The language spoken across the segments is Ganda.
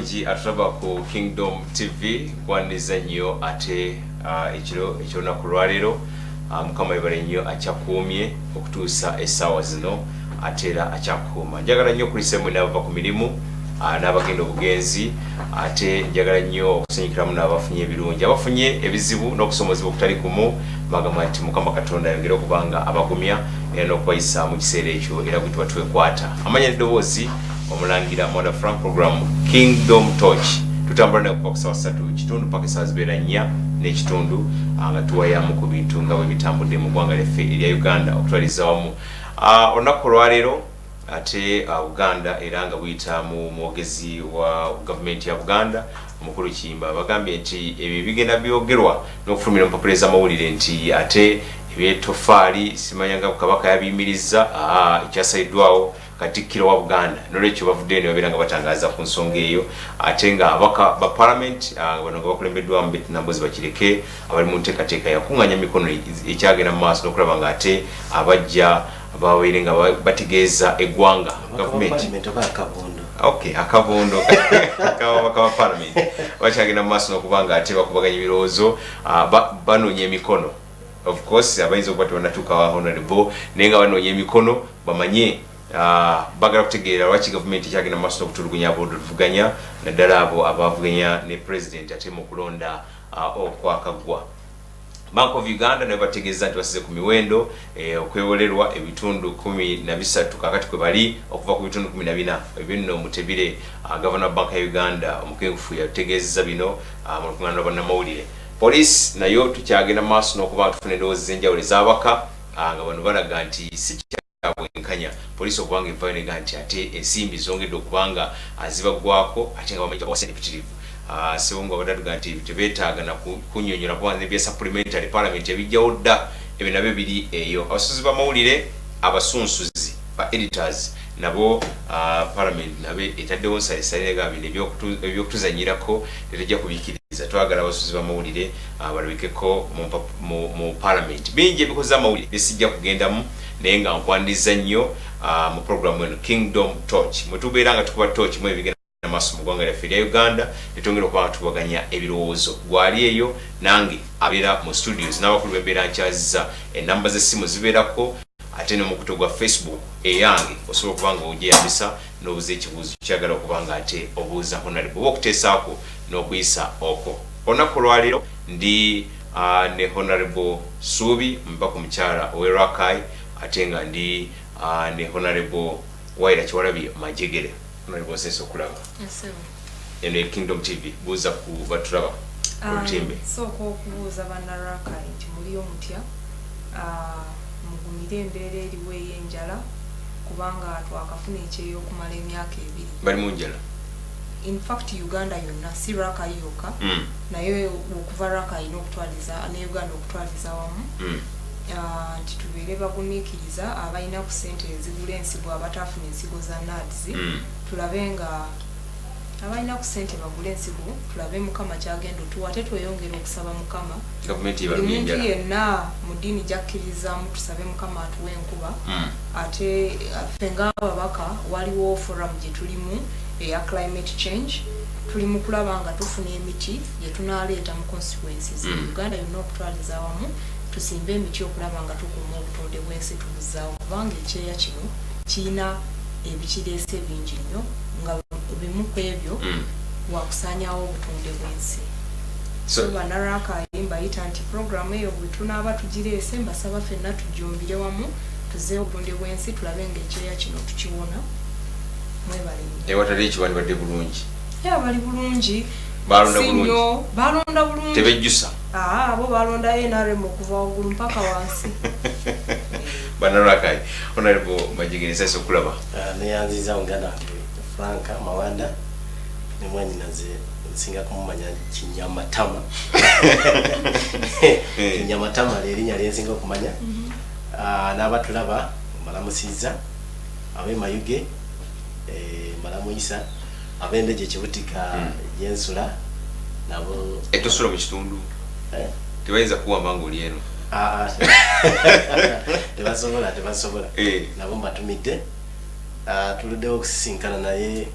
Omulungi atulaba ku Kingdom TV, kwaniriza nnyo ate ekiro ekyolunaku lwaleero. Mukama yebale nnyo akyakuumye okutuusa essaawa zino, ate era akyakuuma. Njagala nnyo okulisa mwe n'abava ku mirimu, n'abagenda obugenzi, ate njagala nnyo okusanyukiramu n'abafunye ebirungi, abafunye ebizibu n'okusomozebwa okutali kumu. Bagamba nti Mukama Katonda ayongere okuba nga abagumya era n'okubayisa mu kiseera ekyo, era gwe tuba twekwata. Amanya n'eddoboozi, Omulangira Mwanda Frank, program Kingdom Torch. Tutambula naye okuva ku sawa 3:15 paka esawa zibeera 4:15, nga tuwayamu ku bintu nga bwe bitambudde mu ggwanga lyaffe erya Uganda okutwaliza wamu. Olunaku olwaleero ate Buganda era nga buyita mu mwogezi wa gavumenti ya Buganda, omukulu Kiyimba, bagambye nti ebyo bigenda byogerwa n'okufulumira mu mpapula ez'amawulire nti ate ebyetofaali simanya nga Kabaka yabiyimirizza, ekyasaliddwawo Katikkiro wa Buganda. Nolwekyo bavuddeyo ne babeera nga batangaaza ku nsonga eyo. Ate nga ababaka ba parliament, bano nga bakulembeddwamu Betty Nambooze Bakireke, abali mu nteekateeka yakuŋŋaanya mikono ekyagenda mu maaso n'okulaba nga ate abajja babeere nga bategeeza eggwanga gavumenti. Okay, akabondo kababaka ba parliament bakyagenda mu maaso n'okuba nga ate bakubaganya ebirowoozo, banoonya emikono. Of course abayinza okuba tebanatuuka wa honorable, naye nga banoonya emikono bamanye, bagala kutegeera lwaki gavumenti ekyagenda mu maaso n'okutulugunya ab'oluvuganya, naddala abo abavuganya ne president ate mu kulonda okwakaggwa. Bank of Uganda nayo bategeeza nti basize ku miwendo okwewolerwa ebitundu 13 kakati kwe bali okuva ku bitundu 14. Ebyo nno Mutebile, gavana wa Banka ya Uganda omukenkufu, yategeezeza bino mu lukuŋŋaana lwa bannamawulire. Poliisi nayo tukyagenda mu maaso n'okuba nga tufuna endowooza ez'enjawulo ez'abaka, nga bano balaga nti si kyabwenkanya poliisi okuba nga evaayo nega nti ate ensimbi zongedde okuba nga zibaggwako, ate nga bamanyi bawa ssente mpitirivu. Ssewungu abadde atuga nti tebeetaaga na kunnyonnyola kuba nebya supplementary parliament yabijjawo dda, ebyo nabyo biri eyo. Abasuuzi b'amawulire, abasunsuzi ba editors, nabo parliament nabo etaddewo nsalesale nega bino ebyokutuzanyirako tetujja kubikkiriza. Twagala abasuuzi b'amawulire balabikeko mu parliament. Bingi ebikoze amawulire byesijja kugendamu, naye nga nkwaniriza nnyo mu programu eno Kingdom Torch, mwe tubeera nga tukuba torch mu ebigenda maaso mu ggwanga lyaffe erya Uganda, netwongera okuba nga tubaganya ebirowoozo. Gwali eyo nange abeera mu studios n'abakulu bembeera nkyaziza, enamba z'essimu zibeerako, ate n'omukutu gwa Facebook eyange osobola okuba nga ogyeyambisa n'obuuza ekibuuzo kyagala okuba nga ate obuuza honorable oba okuteesaako n'okuyisa okwo. Olunaku olwaleero ndi ne Honorable Suubi, mubaka omukyala ow'e Rakai, ate nga ndi ne Honorable Waira Kiwalabye Majegere. Honorable, nsanyuse okulaba. Eno ye Kingdom TV. Buuza ku batulaba olutimbe. Sooka okubuuza bannarakai nti muliyo mutya? Mugumire embeera eriwo ey'enjala, kubanga twakafuna ekyeyo okumala emyaka 2. Bali mu njala? In fact Uganda yonna, si Rakai yokka, naye okuva Rakai n'okutwaliza ne Uganda okutwaliza wamu. Nti tubeere bagumiikiriza, abalina ku ssente ezigula ensigo, abataafuna ensigo za NAADS, tulabe nga abalina ku ssente bagule ensigo, tulabe Mukama kyagenda otuwa. Ate tweyongere okusaba Mukama. Gavumenti Buli yebalumya muntu enjala. yenna mu ddiini gyakkirizaamu, tusabe Mukama atuwe enkuba. Ate ffe ng'ababaka waliwo forum gye tulimu eya climate change. Tuli mu kulaba nga tufuna emiti gye tunaaleeta mu constituencies Uganda yonna okutwaliza awamu, tusimbe emiti okulaba nga tukuuma obutonde bw'ensi, tubuzzaawo, kubanga ekyeya kino kirina ebikireese bingi nnyo, nga bimu ku ebyo wakusaanyaawo obutonde bw'ensi. So bannarakayi mbayita nti programu eyo bwe tunaaba tugireese, mbasaba ffenna tujjumbire wamu tuzzeewo obutonde bw'ensi, tulabe ng'ekyeya kino tukiwona. Mwebale nnyo. Ewatali ekyo bandibadde bulungi? Ya, bali bulungi. Balonda Si bulungi. nnyo, balonda bulungi. Tebejjusa? Aa, bo balonda NRM okuva waggulu mpaka wansi. Bannarakayi, Honorable Majegere, nsanyuse okulaba. Neyanziza muganda wange Frank Mawanda ne mwanyinaze, nsinga kumumanya Kinyamatama. Kinyamatama lyerinnya lyensinga okumanya. N'abatulaba mbalamusizza, ab'e Mayuge mbalamuyisa, ab'Endeje Kibutika gyensula nabo. Etosula mu kitundu? Eh? Tebayinza kuwamba ng'oli eno? Ah, ah, tebasobola, tebasobola. Nabo mbatumidde. Tuluddewo okusisinkana, naye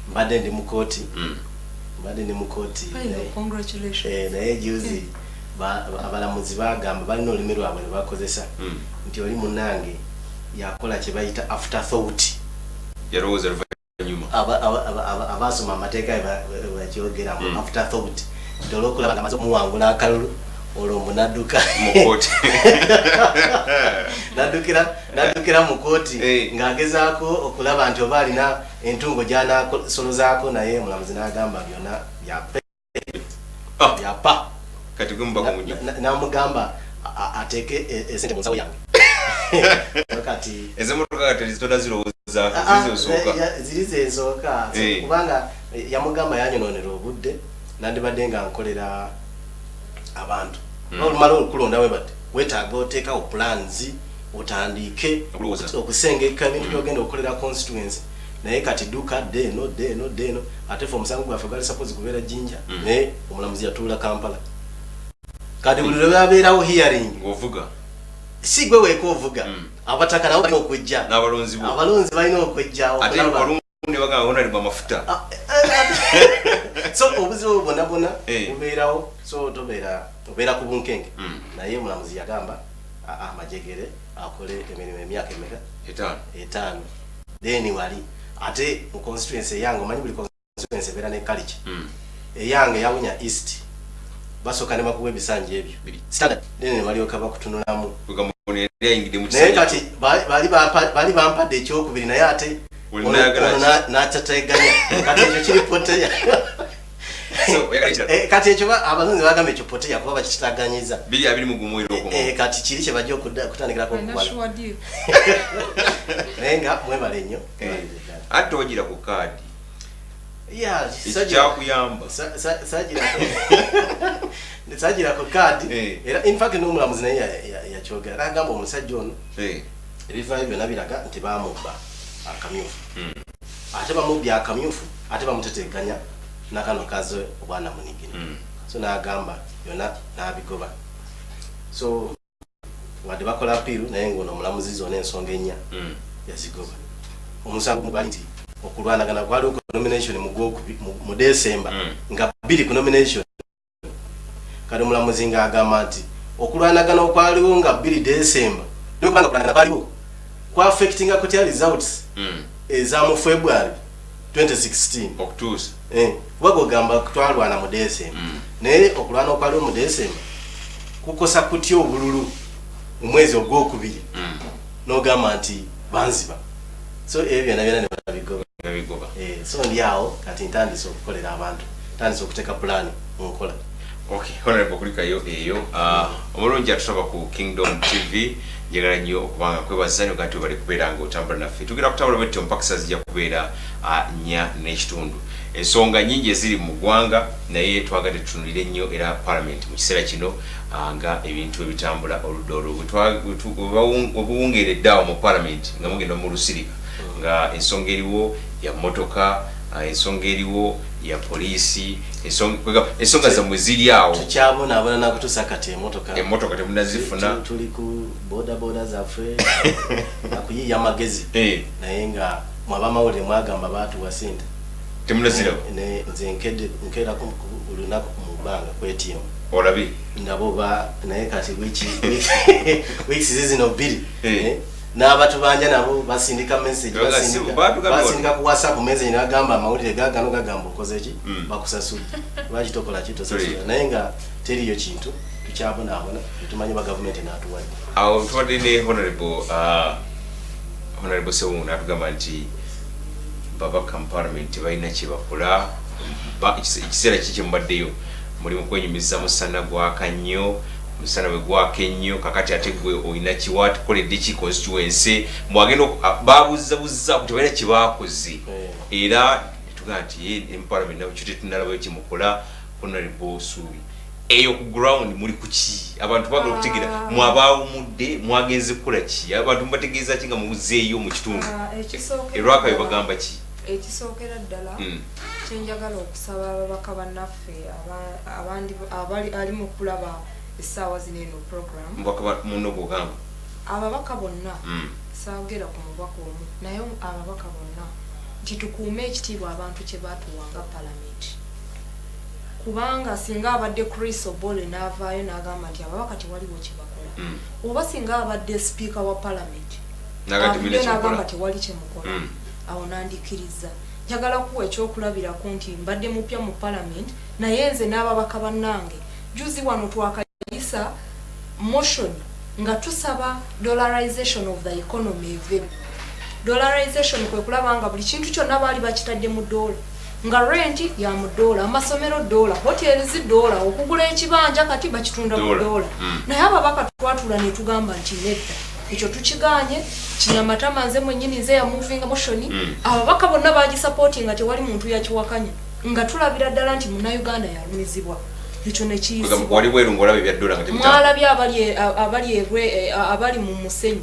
Mbadde ndi mu kooti. Mbadde ndi mu kooti. Congratulations. Naye juzi abalamuzi bagamba balina olulimi lwabwe lwe bakozesa nti oli munange yakola kye bayita after thought. Yalowooza luvannyuma. Abasoma amateeka bakyogeramu after thought, nti olwokulaba nga amaze okumuwangula akalulu, olwo mbu nadduka mu kooti. Naddukira mu kooti ng'agezaako okulaba nti oba alina entungo gy'anaasolozaako, naye omulamuzi n'agamba byonna byape. Ah. Byapa. Kati gwe mubaka munyo. N'amugamba ateeke esente mu nsawo yange. Kati Ez'emmotoka kati tonazirowooza? Ah, ah, Ziri zosooka. Ziri zensooka. Kubanga yamugamba yanyonoonera obudde, nandibadde nga nkolera abantu. Olumala okulonda we bati weetaaga oteekawo plans, otandike Okulowooza. okusengeka ebintu byogenda okukolera constituency, naye kati dduka dde eno, dde eno, dde eno. Ate fe omusango gwaffe gwali suppose kubeera Jinja, naye omulamuzi yatuula Kampala. Kati buli lwe babeerawo hearing, ng'ovuga. Si gwe weeka ovuga, abataka nabo balina okujja. N'abalonzi bo. Abalonzi balina okujja Ate okulaba. olumu ne bagamba honorable amafuta. Ah, so obuzibu bwonna bwonna bubeerawo, so tobeera, obeera ku bunkenke. Naye omulamuzi yagamba Majegere akole emirimu emyaka emeka? 5. 5. Then wali ate mu constituency eyange, omanyi buli constituency ebeera ne culture. Eyange eya Bunya East basooka ne bakuwa ebisanja ebyo Biri. standard, then ne balyoka bakutunulamu. Kwegamba ono yali ayingidde mu Naye kisanja. kati bali bampadde ekyokubiri, naye ate Buli ono nayagala ono n'atateganya. Kati ekyo kiri poteya. So, oyagala ekirala? Kati ekyo abalonzi bagamba ekyo poteya kuba bakitaganyiza. 2021 era okomawo. Kati kiri kye bajja okutandikirako Alina okubala. sure deal. Naye nga mwebale nnyo. Ate towagira ku kaadi? Yeah, Ekikyakuyamba. Sagira ku kaadi. Era in fact n'omulamuzi naye yakyogera n'agamba omusajja ono ebivaayo byonna biraga nti bamubba akamyufu, ate bamubbye akamyufu, ate bamuteteganya nakano kaze obwana munigina. So n'agamba byonna n'abigoba. So wadde bakola appeal, naye ngaono omulamuzi zonna ensonga ennya yazigoba. Omusango gwali nti okulwanagana kwaliwo ku nomination mu December nga 2 ku nomination. Kati omulamuzi ng'agamba nti okulwanagana okwaliwo nga 2 December, nokubanga okulwanagana kwaliwo kwaffectinga kutya results eza mu February 2016? Okutuusa. Kuba gwegamba twalwana mu December, naye okulwana okwaliwo mu December kukosa kutya obululu mu mwezi ogwokubiri n'ogamba nti banziba? So ebyo byonna byonna ne babigoba. Nabigoba. So ndi awo kati ntandise okukolera abantu, ntandise okuteeka pulaani mu nkola. Okay, honorable, kulikayo eyo. Omulungi atulaba ku Kingdom TV, njagala nnyo okubanga nkwebaza nyo nti bali kubeera nga otambula naffe. Tugenda kutambula bwetyo mpaka zijja kubeera 4:30. Ensonga nyingi eziri mu ggwanga, naye twagadde tutunulire nnyo era parliament mu kiseera kino, nga ebintu ebitambula oludda olwo bwe buwungeredde awo mu parliament nga mugenda mu lusirika, nga ensonga eriwo ya mmotoka, ensonga eriwo ya poliisi, ensonga zammwe ziri awo. Tukyabonaabona nakutuusa kati emotoka. Emmotoka temunazifuna. Tuli ku bodaboda zaffe nakuyiiya magezi. Naye nga mwabamawulire mwagamba baatuwa sente. Temunaziraba. Nze nkeera buli lunaku mu bbanga ku ATM olabe. Ndaba oba, naye kati weeks zizino 2 n'abatubanja nabo basindika message. Nga batugambye Basindika ku WhatsApp message nagamba amawulire gagano gagamba okoze ki, bakusasudde, lwaki tokola ki, tosasula. Toleeta. Naye nga teriyo kintu, tukyabonaabona, tetumanyi ba gavumenti natuwadde. Awo tubadde ne honorable Sewungu n'atugamba nti babaka mu parliament tebalina kyebakola. Ekiseera ki kyemubaddeyo muli mu kwenyumiza, musana gwaka nnyo, musana bwe gwaka ennyo. Kakati ate gwe olina kiwatukoledde ki constituency mwagenda babuzabuza tebalina kyebakoze. Era netugamba nti ye mu parliament nakyo tetunalabayo kyemukola. Honorable Suubi, eyo ku ground muli kuki? Abantu bagala okutegeera mwabawumudde mwagenze kukola ki, abantu mubategeeza ki nga muzeeyo mu kitundu? Ah, erwaka bagamba ki? Ekisookera ddala kyenjagala okusaba ababaka bannaffe abandi abali ali mu kulaba essaawa zino eno program, Mubaka muno gwogamba? Ababaka bonna, saagera ku mubaka omu, naye ababaka bonna. nti tukuume ekitiibwa abantu kye baatuwa nga palamenti, kubanga singa abadde Chris Obore n'avaayo n'agamba nti ababaka tewaliwo kye bakola, oba singa abadde sipiika wa palamenti N'agamba avuddeyo temulina n'agamba kyemukola. tewali kyemukola, awo nandikiriza. Njagala kuwa ekyokulabirako nti mbadde mupya mu palamenti, naye nze n'ababaka bannange juzi wano twakayisa motion nga tusaba dollarization of the economy eve. Dollarization kwe kulaba nga buli kintu kyonna baali bakitadde mu dola, nga rent ya mu dola, amasomero dola, hotels dola, okugula ekibanja kati bakitunda mu Dola. dola. Naye ababaka twatula ne tugamba nti nedda, ekyo tukiganye. Kinyamatama nze mwennyini nze yamovinga motion. Ababaka bonna bagisupportinga, tewali muntu yakiwakanya, nga tulabira ddala nti Munnayuganda yalumizibwa ekyo nekiyisibwa. Wali bweru ng'olaba ebya dola nga tebitambula. Mwalabye abali mu musenyu.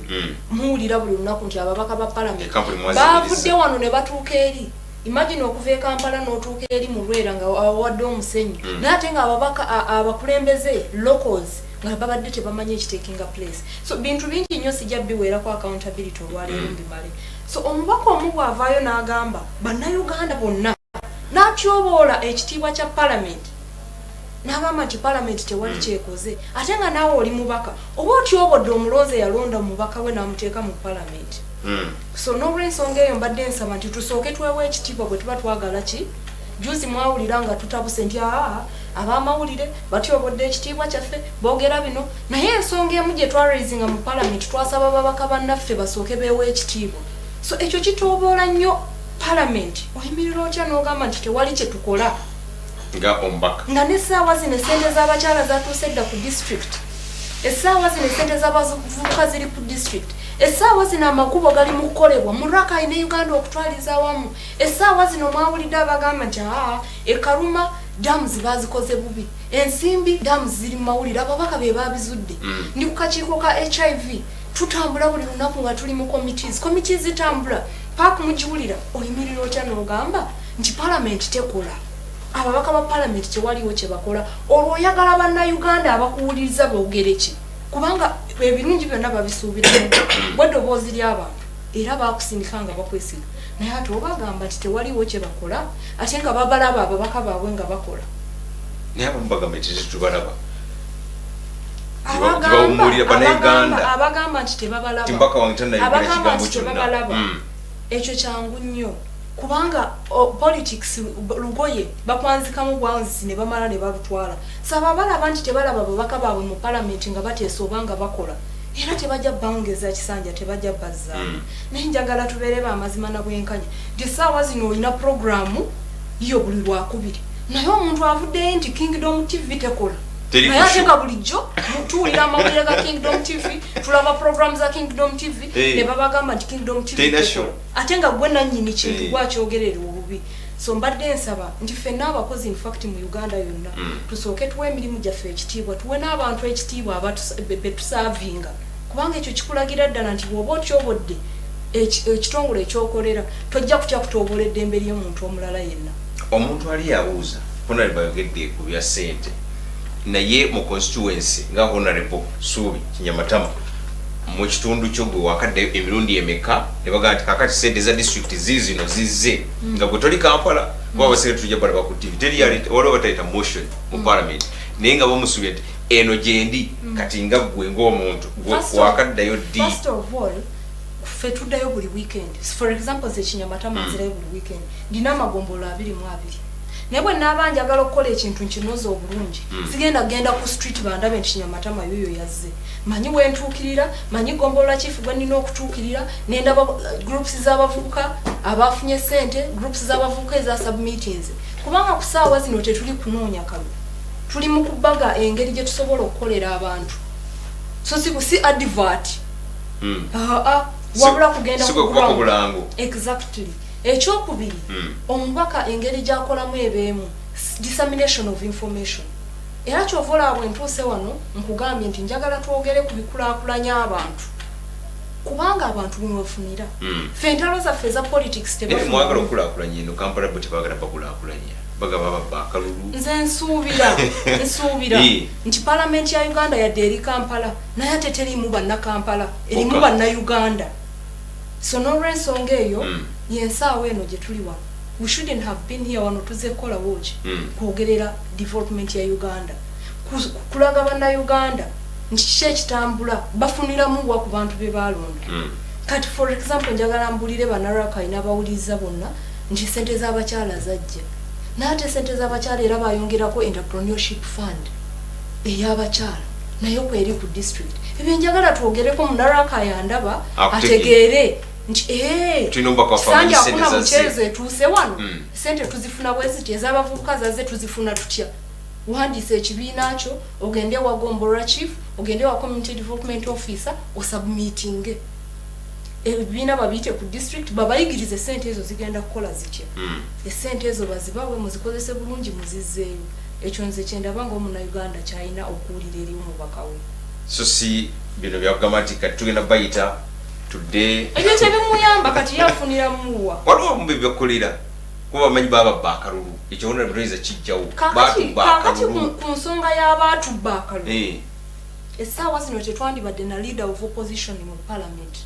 Muwulira buli lunaku nti ababaka ba palamenti Ekampuni mwaziyimiriza. bavudde wano ne batuuka eri. Imagine okuva e Kampala n'otuuka eri mu Lwera nga awadde omusenyu, naye ate nga ababaka abakulembeze locals nga babadde tebamanyi ekitakinga place. So bintu bingi nnyo, sijja biweerako accountability olwaleero mbimale. So omubaka omu bw'avaayo n'agamba Bannayuganda bonna, n'atyoboola ekitiibwa kya palamenti, n'agamba nti palamenti tewali kyekoze, ate nga naawe oli mubaka, oba otyobodde omulonzi eyalonda omubaka we n'amuteeka mu palamenti. So n'olwensonga eyo mbadde nsaba nti tusooke twewe ekitiibwa bwe tuba twagala ki. Juzi mwawulira nga tutabuse nti aa, abamawulire batyobodde ekitiibwa kyaffe, boogera bino. Naye ensonga emu gye twaraisinga mu palamenti, twasaba babaka bannaffe basooke beewe ekitiibwa. So ekyo kitoboola nnyo palamenti. Oyimirira otya n'ogamba nti tewali kye tukola nga omubaka, nga n'essaawa zino esente z'abakyala zatuuse dda ku district, essaawa zino esente z'abavubuka ziri ku district, essaawa zino amakubo gali mu kukolebwa mu Rakai ne Uganda okutwaliza awamu? Essaawa zino mwawulidde abagamba nti aa, ekaruma dams bazikoze bubi, ensimbi dams ziri mu mawulire, ababaka be babizudde. Ndi ku kakiiko ka HIV, tutambula buli lunaku nga tuli mu committees, committees zitambula paaka mugiwulira. Oyimirira otya n'ogamba nti palamenti tekola, ababaka ba palamenti tewaliwo kye bakola? Olwo oyagala Bannayuganda abakuwuliriza boogere ki? Kubanga ebirungi byonna babisuubiramu bweddoboozi ly'abantu, era bakusindika nga bakwesiga, naye ate obagamba nti tewaliwo kye bakola, ate nga babalaba ababaka baabwe nga bakola. Naye abamu bagamba nti tetubalaba. Gye bawummulira Bannayuganda. Abagamba nti tebabalaba, Ti mubaka wange tannayogera abagamba kigambo nti kyonna. tebabalaba, ekyo kyangu nnyo, kubanga politics lugoye bakwanzikamu bwanzisi ne bamala ne balutwala. Saba balaba nti tebalaba babaka baabwe mu palamenti nga bateesa oba nga bakola, era tebajja bangeza kisanja, tebajja bazzaayo. Naye njagala tubeere bamazima na bwenkanya nti essaawa zino olina puroguramu yo buli Lwakubiri, naye omuntu avuddeyo nti Kingdom TV tekola, Teri naye ate kushu. nga bulijjo tuwulira amawulire ga Kingdom TV, tulaba program za Kingdom TV, ne babagamba nti Kingdom TV Terina tekola. show. Ate nga gwe nannyini kintu gwakyogerera obubi. So mbadde nsaba nti ffenna abakozi, infact mu Uganda yonna, tusooke tuwe emirimu gyaffe ekitiibwa, tuwe n'abantu ekitiibwa betusaavinga, kubanga ekyo kikulagira ddala nti bw'oba otyobodde ekitongole ekyokolera, tojja kutya kutoobola eddembe ly'omuntu omulala yenna. Omuntu ali yabuuza, Honorable ayogedde ku bya ssente, naye mu constituency nga Honorable Suubi Kinyamatama, mu kitundu kyo gwe wakaddayo emirundi emeka ne bagamba nti kakati sente za district zizino zizze, nga gwe toli Kampala, kuba abasinga tujja balaba ku TV? Teri waliwo batayita motion mu parliament, naye nga bamusuubira nti eno gyendi. Kati nga gwe ng'omuntu gwe wakaddayo ddi? First of all, ffe tuddayo buli weekend. For example, nze Kinyamatama nzirayo buli weekend. Ndina amagombolo 22, naye bwe naaba njagala okukola ekintu nkinoza obulungi, sigenda genda ku street bandabe nti Kinyamatama yoyo yazze. Manyi wentuukirira, manyi gombolola chief gwe nina okutuukirira, nendaba groups z'abavubuka abafunye sente, groups z'abavubuka eza submittings, kubanga ku saawa zino tetuli kunoonya kalulu, tuli mu kubaga engeri gye tusobola okukolera abantu. So si advert. Aa, wabula kugenda Si ku kwe kubako ground. Bulango. Exactly. Ekyokubiri, omubaka engeri gyakolamu ebeemu dissemination of information. Era kyova olaba bwe ntuuse wano nkugambye nti njagala twogere ku bikulaakulanya abantu, kubanga abantu mwebafunira. Ffe entalo zaffe eza politics Naye tebafuna. mwagala okukulaakulanya eno Kampala, bo tebaagala bakulaakulanya, bagaba babba akalulu. Nze nsuubira nti palamenti ya Uganda yadde eri Kampala, naye ate teriimu Bannakampala, erimu Bokka. Bannayuganda. So n'olwensonga eyo, Yensaawa eno gye tuli wano, we shouldn't have been here. Wano tuzze kukolawo ki? Kwogerera development ya Uganda, kulaga Bannayuganda nti kiki ekitambula, bafuniramu wa ku bantu be balonda. Kati for example, njagala mbulire Bannarakai n'abawuliriza bonna nti sente z'abakyala zajja, naye ate sente z'abakyala era bayongerako entrepreneurship fund ey'abakyala, naye kweri ku district. Ebyo njagala twogereko, Munarakai andaba ategeere nti eh, kisanja akuna mukyezo etuuse wano. Sente tuzifuna bwe ziti, ez'abavubuka zazze, tuzifuna tutya? Wandiisa ekibiina kyo, ogende wa gombolola chief, ogende wa community development officer, osubmitinge ebibiina, babiyite ku district, babayigirize sente ezo zigenda kukola zitya. Esente ezo bazibawe, muzikozese bulungi, muzizzeeyo. Ekyo nze kyendaba nga Omunauganda kyalina okuwulira eri omubaka we. So si bino byakugamba nti kati tugenda bayita tudde. Ebyo tebimuyamba, kati yafuniramuwa? Waliwo mu byebakolera, kuba bamanyi bababba akalulu. Ekyo honorable toyinza kijjawo. Batubba Kakati akalulu. Ku nsonga y'abaatubba akalulu, essaawa zino tetwandibadde na leader of opposition mu parliament,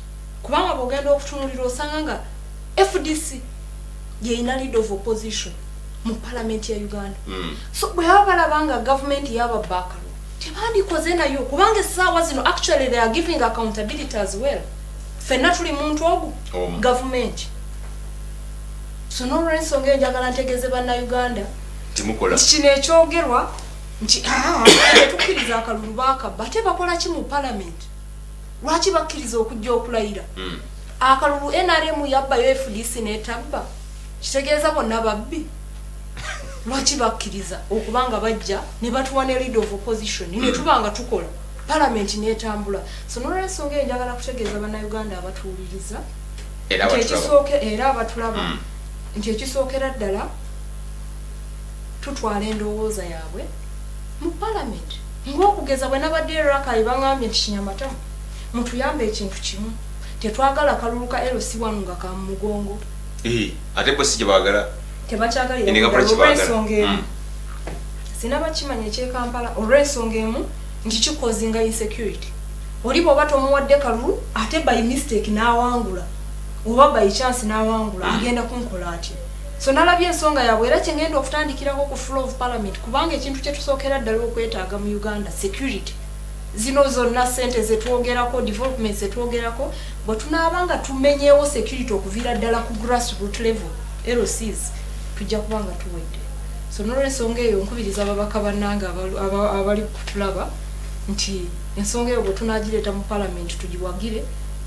kubanga bw'ogenda okutunulira osanga nga FDC yeyina leader of opposition mu parliament ya Uganda. So bwe baba balaba nga gavumenti yababba akalulu, tebandikoze nayo, kubanga essaawa zino actually they are giving accountability as well. Ffenna tuli muntu ogu. Omu. Gavumenti. So n'olwensonga enjagala ntegeeze Bannayuganda timukola nti kino ekyogerwa nti "Ah, tetukkiriza akalulu baakabba," ate bakola ki mu parliament? Lwaki bakkiriza okujja okulayira? Akalulu NRM yabbayo, FDC netabba, kitegeeza bonna babbi. Lwaki bakkiriza okuba nga bajja ne batuwa ne leader of opposition, ne tuba nga tukola parliament netambula? So nolwensonga eyo njagala kutegeeza Bannayuganda abatuwuliriza era nti abatulaba. Ekisooke era abatulaba nti ekisookera ddala tutwala endowooza yaabwe mu parliament. Ng'okugeza bwe nabadde Erakayi, baŋambye nti, "Kinyamatama, mutuyambe ekintu kimu, tetwagala kalulu ka LC1 nga ka mu mugongo." Eh, ate bo si gye baagala. Tebakyagalira Ene Kampala ddala kyebaagala. olw'ensonga emu. Sinaba kimanya ekyekampala, olw'ensonga emu nti kicausinga insecurity. Oli bw'oba tomuwadde kalulu, ate by mistake n'awangula oba by chance n'awangula, agenda kunkola atya? So nalabye ensonga yaabwe, era kyengenda okutandikirako ku floor of parliament, kubanga ekintu kyetusookera ddala okwetaaga mu Uganda security. Zino zonna sente zetwogerako, development zetwogerako, bwe tunaaba nga tumenyeewo security okuviira ddala ku grassroot level, LCs, tujja kuba nga tuwedde. So nolwensonga eyo nkubiriza ababaka bannange abali kutulaba nti ensonga eyo bwe tunagireeta mu parliament, tugiwagire,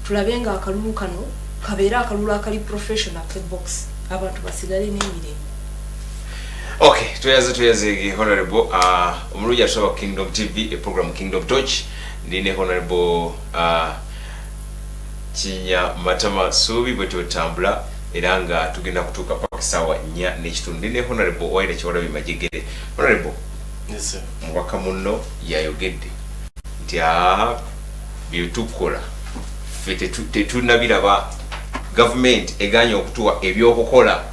tulabe nga akalulu kano kabeere akalulu akali professional ke box, abantu basigale n'emirembe. Okay, tweyaze, tweyazege honorable. Omulungi atulaba Kingdom TV, e program Kingdom Torch, ndine Honorable Kinya Matama Suubi. Bwe tutambula era nga tugenda kutuuka paka 4:15. Ndine Honorable Waire Kyewalabye Majegere. Honorable, Yes, sir. mubaka munno yayogedde nti aa, byetukola ffe tetunabiraba, gavumenti eganye okutuwa ebyokukola,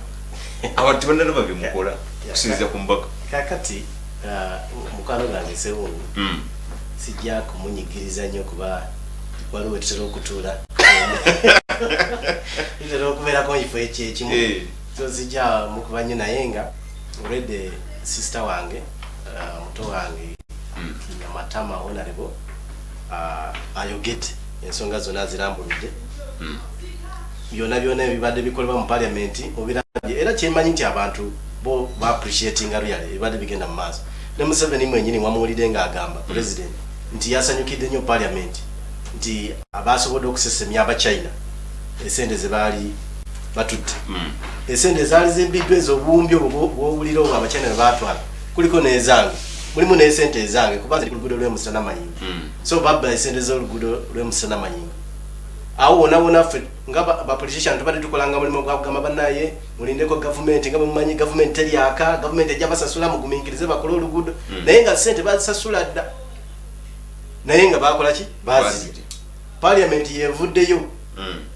abantu tebanalaba byemukola okusinziira ku mubaka. Kakati mukwano gwange Sewungu, sijja kumunyigiriza nnyo kuba waliwo tutera okutuula, tutera okubeerako mu kifo ekyekimu. So sijja mukuba nnyo, naye nga already sister wange, muto wange Kinyamatama honorable ayogedde ensonga zonna, azirambuludde byonna byonna ebibadde bikolebwa mu parliament obirabye. Era kyemanyi nti abantu bo ba appreciatinga really ebibadde bigenda mu maaso. Ne Museveni mwenyini wamuwulidde ng'agamba president nti yasanyukidde nnyo parliament nti basobodde okusesemya Abachina esente ze baali batutte, esente ezaali zibbiddwa, ezo obuwumbi obwo bwowulira obwo Abachina bwe baatwala, kuliko n'ezange, mulimu n'esente ezange, kuba nze ndi ku luguudo lw'emusana Mayingo. So babba esente z'oluguudo lw'emusana Mayingo. Awo wona wona ffe nga ba politician tubadde tukolanga mulimu gwa kugamba bannaye mulindeko gavumenti, nga bwemumanyi gavumenti teryaka, gavumenti ejja basasula, mugumiikirize bakole oluguudo. Naye nga sente bazisasula dda, naye nga bakola ki? Bazirya. Parliament yevuddeyo.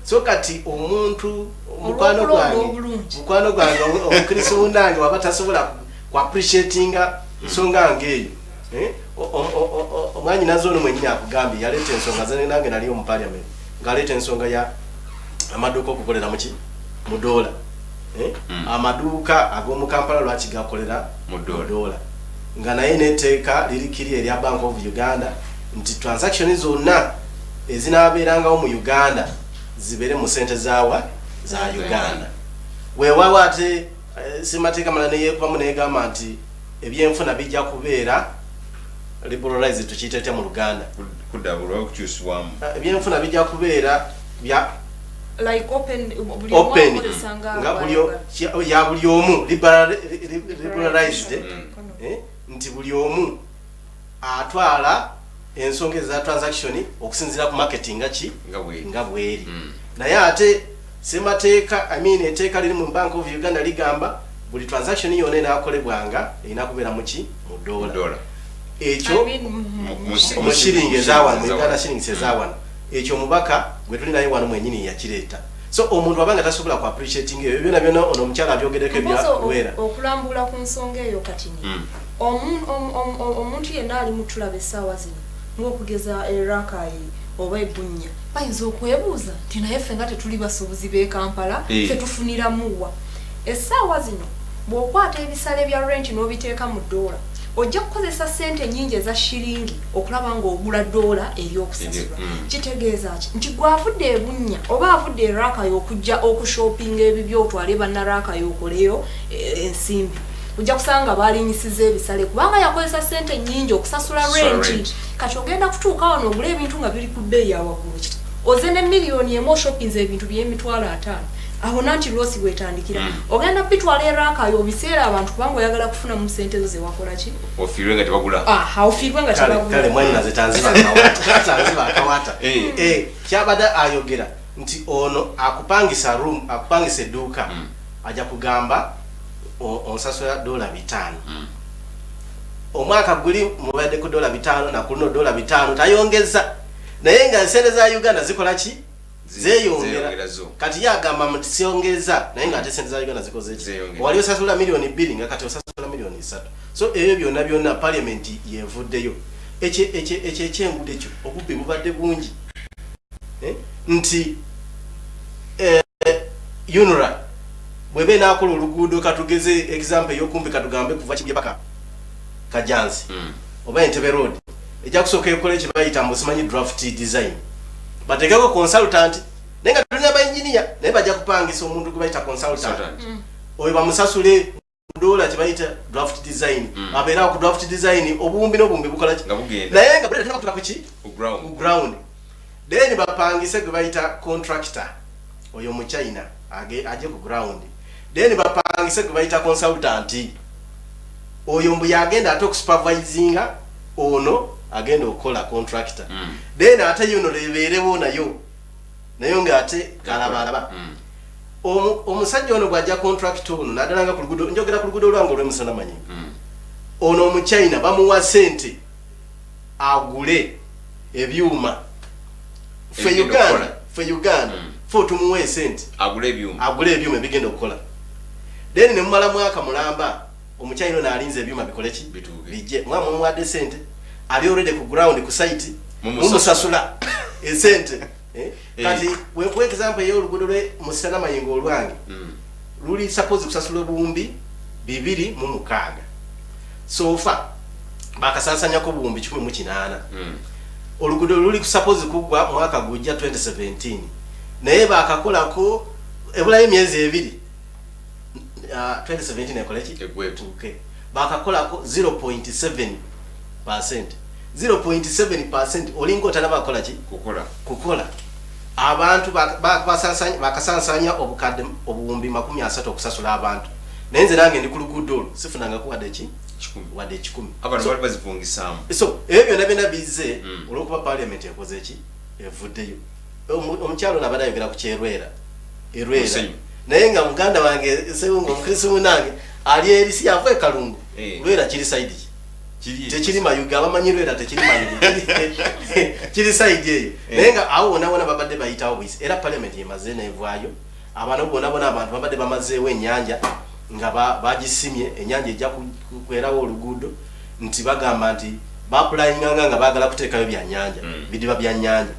So kati omuntu mukwano Olw'okulonda gwange, obulungi. Mukwano gwange omukristo munange waba tasobola ku appreciatinga nsonga ngaeyo. Eh? Omwanyi nazo ono mwenyini akugambye yaleeta ensonga ze, nange naliyo mu parliament ng'aleeta ensonga ya amaduuka okukolera muki. Mu dola. Eh? Amaduuka ag'omu Kampala lwaki gakolera Mu dola? Dola, nga naye n'etteeka liri kiri erya Bank of Uganda nti transaction zonna ezinaabeerangawo mu Uganda zibeere mu sente zaawa za Uganda. Weewaawo ate semateeka mala neyekubamu negamba nti ebyenfuna bijja kubeera liberalized. Tukiyita etya mu Luganda? Kudabulwa, okukyusibwamu. Ebyenfuna bijja kubeera bya like open, buli omu open akozesa nga nga buli bw'ayagala. Ya buli omu, liberalized, Economy. Nti buli omu atwala ensonga eza transaction okusinziira ku market nga ki nga bweri. Nga bweri. Naye ate semateeka, I mean, etteeka liri mu Bank of Uganda ligamba buli transaction yonna enaakolebwanga erina kubeera muki? Mu dola. Dola. Ekyo I mean, mu shiringi ezawano, mu Uganda shillings ezawano. Ekyo omubaka gwe tuli naye wano mwenyini yakireeta. So omuntu abanga tasobola ku appreciating ebyo byona byona ono omukyala abyogereko ebya Mpozi Lwera. Okulambula ku nsonga eyo katini, omuntu yenna ali mutulaba essaawa zino, ng'okugeza erakayi oba ebunnya, bayinza okwebuuza nti naye ffe nga tetuli basuubuzi b'e Kampala, ffe tufuniramuwa essaawa zino? Bw'okwata ebisale bya rent n'obiteeka mu doola, ojja kukozesa sente nyingi eza shiringi okulaba ng'ogula doola ey'okusasula. Kitegeeza ki? Nti gwavudde ebunnya oba avudde erakayo okujja okushopinga ebibyo otwale bannarakayo okoleyo ensimbi, ojja kusanga balinyisiza ebisale kubanga yakozesa sente nyingi okusasula Sasula renti. Rent. Kati ogenda kutuuka wano ogula ebintu nga biri ku bbeeyi ya waggulu. Kiti oze ne 1 million oshopinza ebintu by'emitwalo 50, awo nanti loss bwetandikira. Ogenda bitwala erakayo obiseera abantu kubanga oyagala kufunamu sente zo zewakola ki. Ofiirwe nga tebagula. Aha, ofiirwe nga Kale tebagula. Kale mwanyinaze tanziba akawata, tanziba akawata. Kyabadde ayogera nti ono akupangisa room, akupangisa edduuka, ajja kugamba onsasula $5. Omwaka guli mubadde ku $5, nakuluno $5, tayongeza, naye nga sente za Uganda zikola ki? Zeyongera. Zeeyongera zo. Kati ye agamba muti syongeza, naye nga ate sente za Uganda zikoze ki? Zeeyongera. Wali osasula 2 million, nga kati osasula 3 million. So ebyo byonna byonna parliament yevuddeyo. Ekyo ekyenguudo ekyo, obubbi bubadde bungi. Nti UNRA bweba enaakola oluguudo, katugeze example eyokumpi, katugambe kuva Kibuye paka Kajansi oba Entebe Road, ejja kusooka ekola kye bayita mbu simanyi draft design, bateekeko consultant, naye nga tulina baengineer, naye bajja kupangisa omuntu gwe bayita consultant. Consultant. Oyo bamusasule dola, kye bayita draft design. Abeerawo ku draft design, obuwumbi n'obuwumbi bukola ki? Nga bugenda. Naye nga buleta kutuka ku ki? Ku ground. Ku ground. Then bapangise gwe bayita contractor, oyo mu China aje ku ground. Then bapangise gwe bayita consultant, oyo mbu yagenda ate okusupervisinga ono agenda okukola, contractor. Then ate yuno lebeerewo nayo nayo ngaate kalabalaba. Omusajja ono bw'ajja, contractor ono, naddala nga ku luguudo, njogera ku luguudo olwange olw'emusana manyi, ono omuchina bamuwa sente agule ebyuma. Ffe Ebigenda Uganda, okukola. ffe Uganda, fe otumuwa esente agule ebyuma. Agule ebyuma ebigenda okukola. Then nemumala mwaka mulamba, omuchina ono alinze ebyuma bikole ki? Bituuke. Bijje. Mwa mumuwadde sente, ali already ku ground, ku site. Mumusasula. Mumusasula esente. Eh? Eh. Kati wenkuwa example ey'oluguudo lwe Musana Mayingo olwange, luli suppose kusasula 2006, so far bakasansanyako 108,000. Oluguudo luli suppose kuggwa mwaka gujja 2017, naye bakakolako ebulayo emyezi 2, 2017 ekole ki? Eggweeko. Etuuke. Bakakolako 0.7%, 0.7%, olinga otanaba kukola ki? Kukola. Kukola. Abantu bakasansanya obukadde 30,000 okusasula abantu, naye nze nange ndi ku luguudo olwo, sifunangako wadde ki? 100. Wadde 100. Abantu bali bazifungisaamu. So ebyo byonna byonna bizze olwokuba parliament ekoze ki? Evuddeyo. Omukyalo ono abadde ayogera ku kyerwera erwera, Musenyu. naye nga muganda wange sewunga omukristo munange ali eri, si yava ekalungu. Lwera kiri side ki? Kiri Tekiri Mayuga, abamanyi Lwera tekiri Mayuga, kiri side eyo. Naye nga awo wona wona babadde bayitawo buyisi, era parliament yemaze nevaayo. Abantu bona bona, abantu babadde bamazeewo ennyanja nga bagisimye ennyanja ejja kwerawo oluguudo, nti bagamba nti bapulayinganga nga baagala kuteekayo byanyanja, bidiba bya nyanja.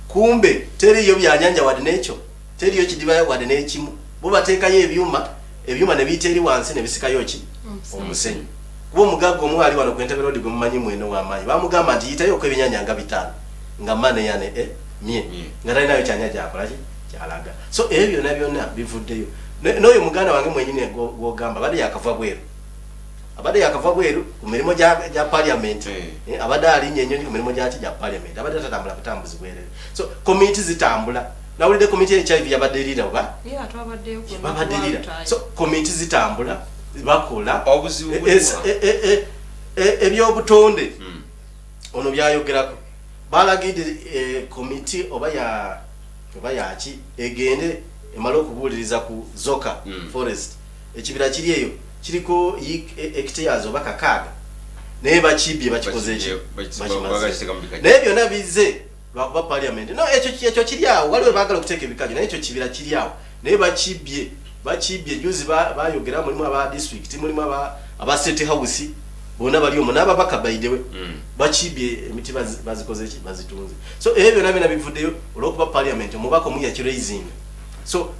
Kumbe teriyo byanyanja wadde n'ekyo, teriyo kidiba wadde n'ekimu. Bo bateekayo ebyuma, ebyuma ne biyita eri wansi ne bisikayo ki? Omusenyu. Kuba omugagga omu ali wano ku Entebbe Road gwe mumanyi mweno w'amaanyi, bamugamba nti yitayoko ebyennyanja nga 5 nga mane yane mye nga talinayo kyanya gyakola ki kyalaga. So ebyo byonna byonna bivuddeyo. N'oyo muganda wange mwenyini gw'ogamba abadde yakava bweru, abadde yakava bweru ku mirimu gya parliament. Abadde alinnya ennyonyi ku mirimu gyaki gya parliament, abadde tatambula butambuzi bwerere. So komiti zitambula. Nawulidde komiti ya HIV yabadde erira oba babadde erira. So komiti zitambula, bakola. Ebyobutonde ono byayogerako, balagidde komiti oba ya oba yaki egende emale okubuuliriza ku Zoka Forest. Ekibira kiri eyo kiriko hectares oba 6, naye bakibye, bakikoze eki, bakimaze. Naye byonna bizze lwakuba parliament no ekyo kiri awo, waliwo baagala okuteeka ebikajjo, naye ekyo kibira kiri awo, naye bakibye, bakibye. Juzi bayogera, mulimu aba district, mulimu aba State House, bonna bali omwo n'ababaka. By the way, bakibye emiti, bazikoze ki, bazitunze. So ebyo byonna byonna bivuddeyo olwokuba parliament omubaka omu yakiraisinga. So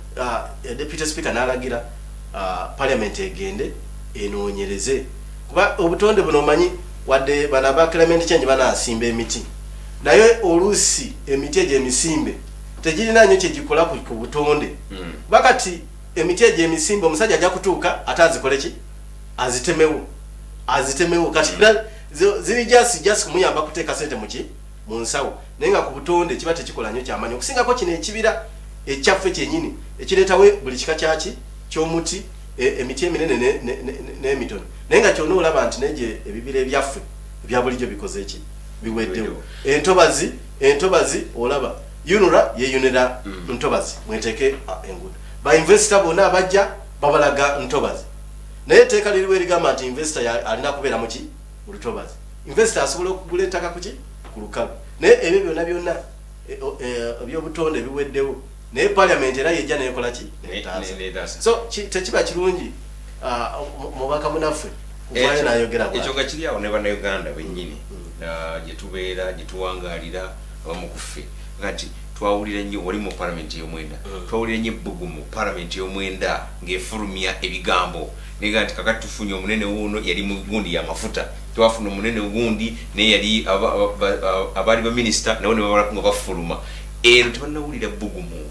deputy speaker n'alagira parliament egende enoonyereze, kuba obutonde buno omanyi wadde bano aba climate change banaasimba emiti, naye oluusi emiti egyo emisimbe tegirina nnyo kyegikola ku butonde. Kuba kati emiti egyo emisimbe, omusajja ajja kutuuka ate azikole ki, azitemewo, azitemewo. Kati ziri just kumuyamba kuteeka sente muki, mu nsawo, naye nga ku butonde kiba tekikola nnyo kyamanyi okusingako kino ekibira ekyaffe kyenyini ekireetawo buli kika kyaki ky'omuti, emiti eminene n'emitono. Naye nga kyonna olaba nti negye ebibira ebyaffe ebya bulijjo bikoze eki, biweddewo. Entobazi, entobazi olaba UNRA yeyunira ntobazi mweteke enguudo. Ba investor bonna abajja babalaga ntobazi, naye etteeka liriwo erigamba nti investor alina kubeera muki, mu lutobazi. Investor asobola okugula ettaka kuki, ku lukalu. Naye ebyo byonna byonna ebyobutonde biweddewo, naye parliament era yejja nekola ki, netaasa. So tekiba kirungi mubaka munaffe kuvaayo nayogera. Ekyo nga kiri awo, ne Bannayuganda bennyini gye tubeera, gye tuwangaalira, abamu ku ffe nga nti twawulira nnyo wali mu palamenti ey'omwenda, twawulira nnyo ebbugumu palamenti ey'omwenda ng'efulumya ebigambo nega nti kakati tufunye omunene wuuno yali mu gundi y'amafuta, twafuna omunene gundi naye yali abaali baminisita nabo ne babalako nga bafuluma. Ero tebannawulira bbugumu,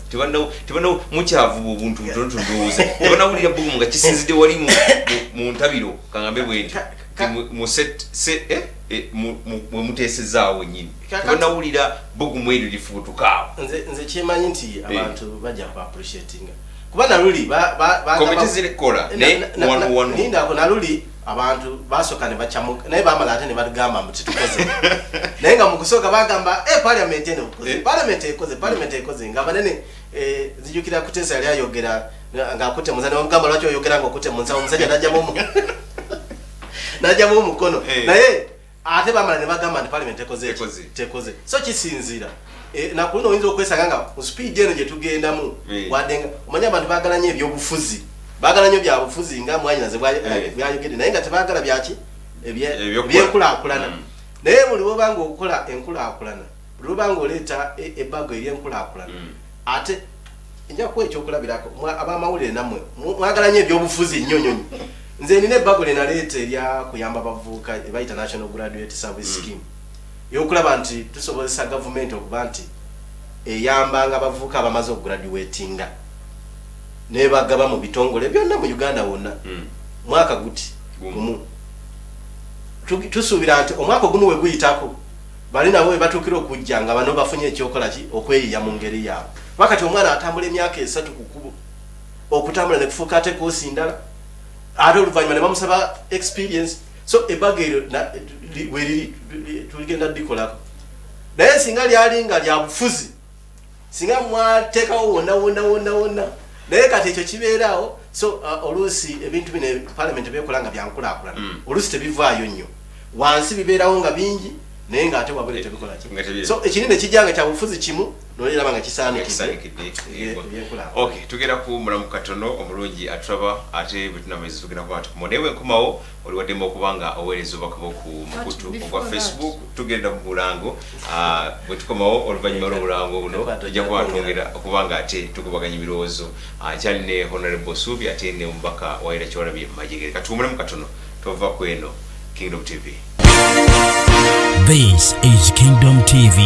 mukyavuba obuntu butonotono, ndowooza tebannawulira bbugumu nga kisinzidde wali mu ntabiro, kaŋambe bwe nti mwe muteesezaawo wennyini, tebannawulira bbugumu eryo lifuutukaawo. Nze kyemanyi nti abantu bajja ku appreciatinga, kuba naluli Komite zirikola naye wano wano. Lindako, naluli abantu basooka ne bakyamuka, naye bamala ate ne bagamba mbu tetukoze, naye nga mu kusooka bagamba parliament eno ekoze, parliament ekoze, parliament ekoze, nga banene. Nzijukira Kuteesa yali ayogera ng'akutte mu nsawo, ne bamugamba lwaki oyogera ng'okutte mu nsawo, omusajja n'ajjamu omukono. Naye ate bamala ne bagamba nti parliament ekoze eki? Ekoze. Tekoze. So kisinziira. Nakuluno oyinza okwesanga nga mu speed eno gye tugendamu, wadde nga omanyi abantu baagala nnyo ebyobufuzi, baagala nnyo byabufuzi nga mwanyinaze bwayogedde, naye nga tebaagala byaki. Ebyokukola. Ebyenkulaakulana. Naye buli lwoba nga okola enkulaakulana, buli lwoba nga oleeta ebbago eryenkulaakulana, ate nja kuwa ekyokulabirako. Abamawulire nammwe mwagala nnyo ebyobufuzi nnyo nnyo nnyo. Nze nina ebbago lye naleeta erya kuyamba abavubuka, ebayita National Graduate Service Scheme, yokulaba nti tusobozesa gavumenti okuba nti eyambanga abavubuka abamaze okugraduatinga nebagaba mu bitongole byonna mu Uganda wonna. Mwaka guti Gumu. Gumu. Tusuubira nti omwaka ogumu we guyitako, bali nabo we batuukira okujja nga bano bafunye ekyokola ki, okweyiya mu ngeri yaabwe. Kuba kati omwana atambula emyaka 3 ku kkubo, okutambula ne kufuuka ate koosi ndala, ate oluvannyuma ne bamusaba experience. So ebbago eryo weriri, tuligenda ddikolako, naye singa lyali nga lya bufuzi, singa mwateekawo wonna wonna wonna wonna, naye kati ekyo kibeeraawo. So oluusi ebintu bino parliament bekola nga byankulaakulana, oluusi tebivaayo nnyo wansi, bibeerawo nga bingi, naye ng'ate wabweru tebikola ki. Nga So ekinene kijja nga kyabufuzi kimu. Noliraba nga kisaanikidde. Kisaanikidde. Ebyenkulaakulana. Okay, tugenda kuwummulamu katono. Omulungi atulaba, ate bwe tunamaliza tugenda kuba tukomawo, naye bwe nkomawo oli waddemu okuba nga oweereza obubaka bwo ku mukutu before ogwa that- Facebook. Tugenda mu bulango. Bwe tukomawo oluvannyuma lw'obulango buno, tujja kuba twongera okuba nga ate tukubaganya ebirowoozo. Nkyali ne Honorable Suubi ate ne omubaka wa Lira Kyewalabye Majegere. Katuwummulemu katono, tova ku eno Kingdom TV. This is Kingdom TV.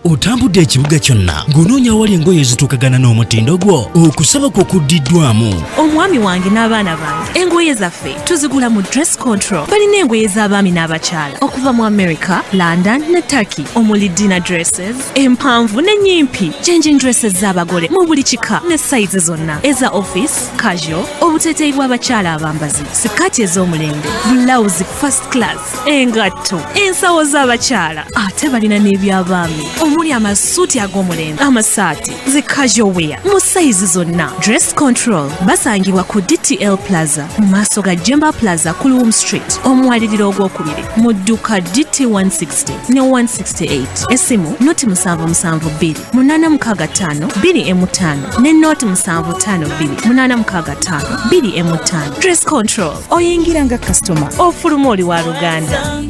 Otambudde ekibuga kyonna ng'onoonya awali engoye ezituukagana n'omutindo gwo. Okusaba kwo kuddiddwamu. Omwami wange n'abaana bange, engoye zaffe tuzigula mu Dress Control. Balina engoye z'abaami n'abakyala okuva mu America, London ne Turkey, omuli dinner dresses empanvu n'ennyimpi, changing dresses z'abagole mu buli kika ne sayizi zonna, eza office, casual, obuteeteeyi bw'abakyala abambazi, sikaati ez'omulembe, bulawuzi first class, engatto, ensawo z'abakyala. Ate balina n'ebyabaami omuli amasuuti ag'omulembe, amasaati, zi casual wear mu sayizi zonna. Dress Control basangibwa ku DTL Plaza mu maaso ga Jemba Plaza ku Luwum Street, omwaliriro ogwokubiri, mu dduka DT 160 ne 168. Essimu 0772 865 25 ne 0752 865 25. Dress Control, oyingira nga kasitoma, ofuluma oli wa luganda.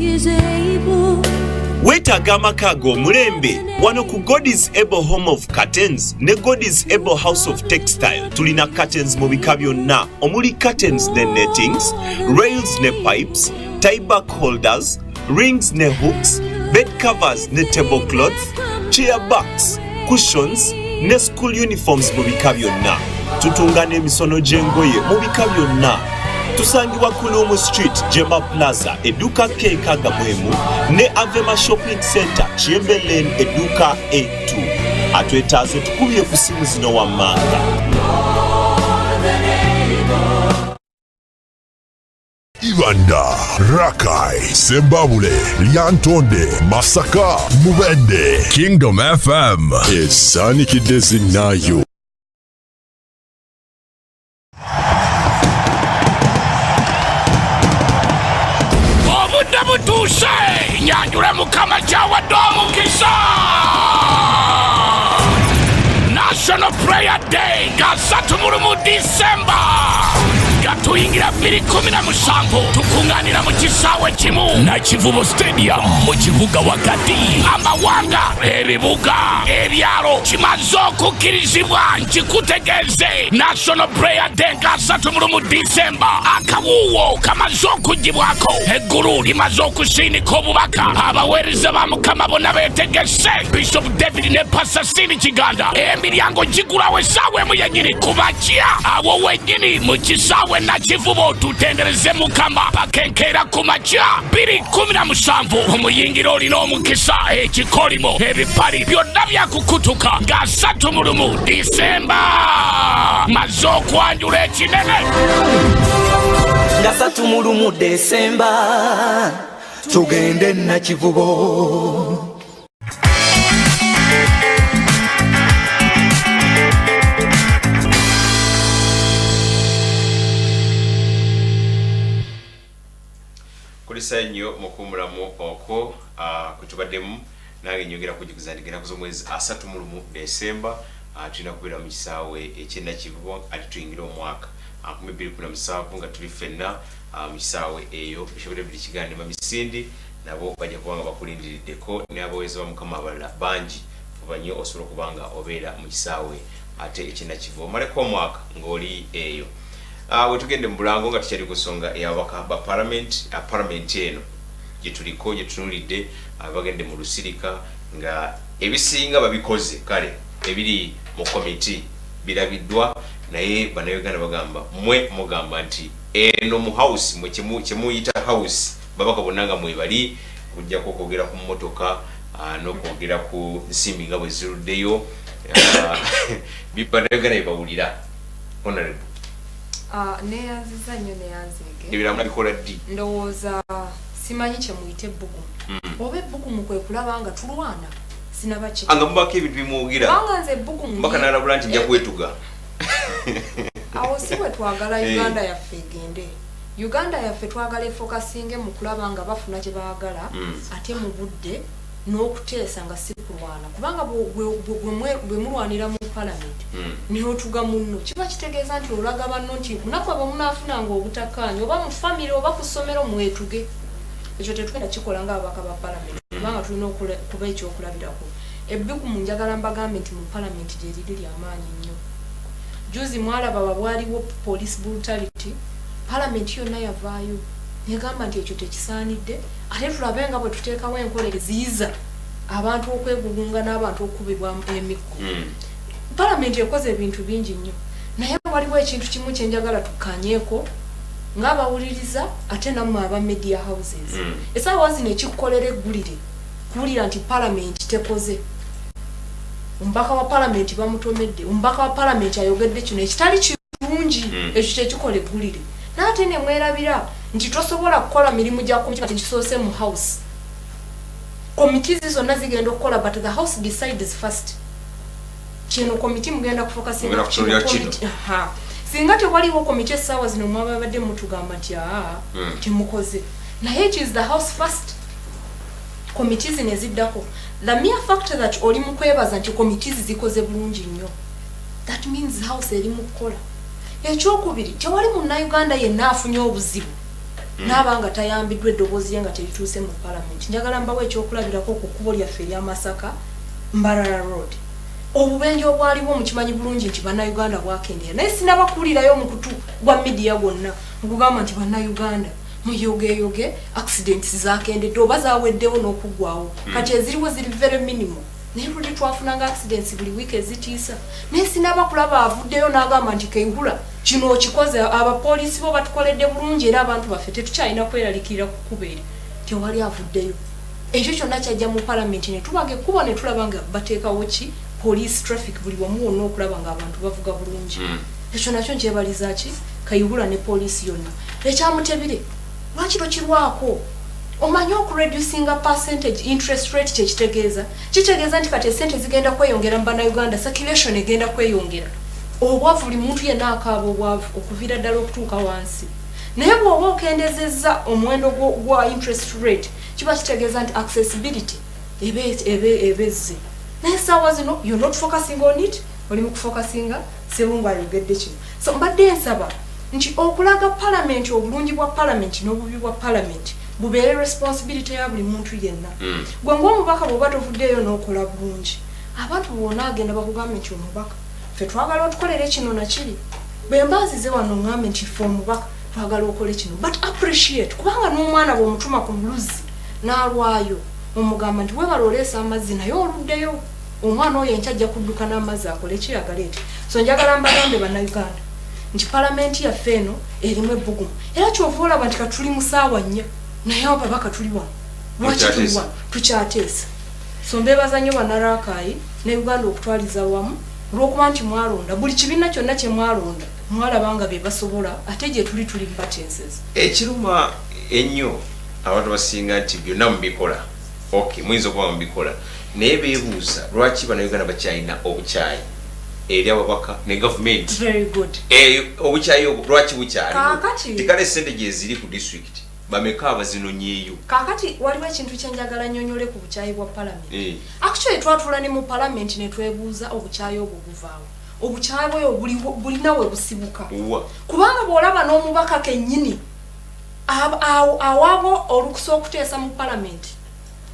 Weetaaga amaka ag'omulembe? Wano ku God's Able Home of Curtains ne God's Able House of Textile tulina curtains mu bika byonna, omuli curtains ne nettings, rails ne pipes, tieback holders, rings ne hooks, bed covers ne tablecloths, chair backs, cushions ne school uniforms mu bika byonna. Tutunga n'emisono gy'engoye mu bika byonna. Tusangibwa ku Lumu Street, Jemba Plaza, edduuka K 61, ne Avema Shopping Center, Kiyembe Lane, edduuka A2. Atwetaaze tukubye ku simu zino wammanga. Ibanda, Rakai, Sembabule, Lyantonde, Masaka, Mubende, Kingdom FM, esaanikidde zinaayo. Obudde butuuse nyanjula Mukama kyawadde omukisa. National Prayer Day nga 31 Disemba nga tuyingira 2017, tukuŋŋaanira mu kisaawe kimu, Nakivubo Stadium, mu kibuga wakati. Amawanga, ebibuga, ebyalo kimaze okukkirizibwa. Nkikutegeeze, National Prayer Day nga 31 Disemba, akawuuwo kamaze okugibwako, eggulu limaze okusindika obubaka. Abaweereza ba Mukama bonna beetegese, Bishop David ne Pastor Sini Kiganda. Emiryango gigulawo essaawa 1 yennyini ku makya, awo wennyini mu kisaawe Nakivubo, tutendereze Mukama pakenkeera ku makya 2017. Omuyingira olina omukisa, ekikolimo, ebipali byonna byakukutuka nga 31 Disemba. Maze okwanjula ekinene. Nga 31 Desemba tugende Nakivubo. Kulisa nnyo mukuwumulamu okwo kwetubaddemu. Nange nyongera kujjukiza nti ennaku z'omwezi 31 Desemba tulina kubeera mu kisaawe ekyenakivubo, ate tuyingire omwaka 2017 nga tuli ffenna mu kisaawe eyo. Bishop David Kiganda, Mamisindi nabo bajja kuba nga bakulindiriddeko n'abaweereza ba Mukama abalala bangi. Fuba nnyo osobola okuba nga obeera mu kisaawe ate ekyenakivubo, omaleko omwaka ng'oli eyo. Wetugende mu bulango nga tukyali ku nsonga ey'ababaka ba parliament. Parliament eno gyetuliko, gyetutunulidde, bagende mu lusirika nga ebisinga babikoze kale, ebiri mu komiti birabiddwa, naye Bannayuganda bagamba, mwe mugamba nti eno mu house mwe kyemuyita house, babaka bonna nga mwebali, kujjako okwogera ku mmotoka n'okwogera ku nsimbi nga bwe ziruddeyo. Bannayuganda bye bawulira, Honorable. Neyanziza nnyo, neyanzeege. Ebiramu bikola ddi? Ndowooza simanyi kyemuyita ebbugumu, oba ebbugumu kwe kulaba nga tulwana, sinaba ki. Nga mubako ebintu bimwogera. Kubanga nze ebbugumu Mbaka nalabula nti nja kwetuga. Awo si bwe twagala. Uganda yaffe egende, Uganda yaffe twagala efokasinge mu kulaba nga bafuna kye baagala, ate mu budde. N'okuteesa nga si kulwana, kubanga bwe mulwanira mu palamenti n'otuga munno, kiba kitegeeza nti olaga banno nti munaku abo munaafunanga obutakkaanya, oba mu famire oba ku ssomero, mwetuge. Ekyo tetugenda kikola ng'ababaka ba palamenti, kubanga tulina kuba ekyokulabirako. Ebbugumu, njagala mbagambe nti mu palamenti gye liri lyamaanyi nnyo. Juzi mwalaba babwaliwo police brutality, palamenti yonna yavaayo negamba nti ekyo tekisaanidde, ate tulabe nga bwe tuteekawo enkola eziyiza abantu okwegugunga n'abantu okukubibwa emiggo. Palamenti ekoze ebintu bingi nnyo, naye waliwo ekintu kimu kyenjagala tukkanyeeko ng'abawuliriza, ate nammwe aba media houses. Essaawa zino ekikukolera eggulire kuwulira nti palamenti tekoze, omubaka wa palamenti bamutomedde, omubaka wa palamenti ayogedde kino ekitali kirungi. Ekyo kyekikola eggulire, naye ate nemwerabira nti tosobola kukola mirimu gya komiti nga tekisoose mu house. Committees zonna zigenda okukola, but the house decides first. Kino komiti mugenda kufocusinga Mugenda ku kino, kutunuulira kino. Aha. Singa tewaliwo komiti, essaawa zino mwababadde mutugamba nti aa, temukoze, naye it is the house first, komiti zino eziddako. The mere fact that oli mu kwebaza nti committees zikoze bulungi nnyo, that means house eri mu kukola. Ekyokubiri, tewali munnayuganda yenna afunye obuzibu naaba nga tayambiddwa, eddoboozi lye nga terituuse mu palamenti. Njagala mbawo ekyokulabirako ku kkubo lyaffe erya Masaka Mbarara Road. Obubenje obwaliwo, mukimanyi bulungi nti bannayuganda bwakendeera, naye sinabakuulirayo omukutu gwa media gwonna nkugamba nti bannayuganda muyogeyoge, accidents zakendedde oba zaweddewo n'okuggwawo. Kati eziriwo ziri very minimal, naye luli twafunanga accidents buli wiiki ezitiisa, naye sinaba kulaba avuddeyo n'agamba nti Kayihura kino okikoze, abapoliisi bo batukoledde bulungi, era abantu baffe tetukyalina kweralikirira ku kkubo eri. Tewali avuddeyo. Ekyo kyonna kyajja mu palamenti ne tubaga ekkubo ne tulaba nga bateekawo ki police traffic buli wamu wonna okulaba nga abantu bavuga bulungi. Ekyo nakyo nkyebaliza ki Kayihura ne poliisi yonna. Ekyamutebire lwaki tokirwako? Omanyi okureducinga percentage interest rate kyekitegeeza? Kitegeeza nti kati esente zigenda kweyongera mu bannayuganda, circulation egenda kweyongera. Obwavu, buli muntu yenna akaaba obwavu okuviira ddala okutuuka wansi, naye bw'oba okendezezza omuwendo gwa interest rate, kiba kitegeeza nti accessibility eba ezze. Naye essaawa zino you're not focusing on it, oli mu kufocusinga Sserungu ayogedde kino. So mbadde nsaba nti okulaga palamenti obulungi bwa palamenti n'obubi bwa palamenti bubeere responsibility ya buli muntu yenna. Gwe ng'omubaka bw'oba tovuddeeyo n'okola bulungi, abantu bwona agenda bakugambe nti omubaka ffe twagala otukolere kino nakiri. Bwe mba nzize wano ŋŋambe nti ffe omubaka twagala okole kino, but appreciate, kubanga n'omwana bw'omutuma ku luzzi n'alwayo, omugamba nti webala oleesa amazzi, naye oluddeyo. Omwana oyo enkya ajja kudduka n'amazzi akole kiyagala eti. So njagala mbagambe bannayuganda nti palamenti yaffe eno erimu ebbugumu, era kyova olaba nti katuli mu saawa 4, naye ababaka tuli wano. Lwaki tuli Mukyateesa. wano? Tukyateesa. So mbeebaza nnyo bannaraakaayi ne Uganda okutwaliza wamu, olw'okuba nti mwalonda buli kibiina kyonna kye mwalonda, mwalaba nga be basobola, ate gye tuli tuli mubateeseza. Ekiruma ennyo abantu basinga nti byonna mubikola, ok, muyinza okuba mubikola, naye beebuuza lwaki bannayuganda bakyalina obukyayi eri ababaka ne gavumenti. Very good. Obukyayi obwo lwaki bukyaliwo? Kaakati- Tikale sente gyeziri ku district, bameka abazinonyeeyo? Kaakati waliwo ekintu kyenjagala nnyonnyole ku bukyayi bwa palamenti. Actually twatuula ne mu palamenti ne twebuuza obukyayi obwo buvaawo. Obukyayi bweyo bulina we busibuka. Wa? Kubanga bw'olaba n'omubaka kennyini awaabwa olukusa okuteesa mu palamenti,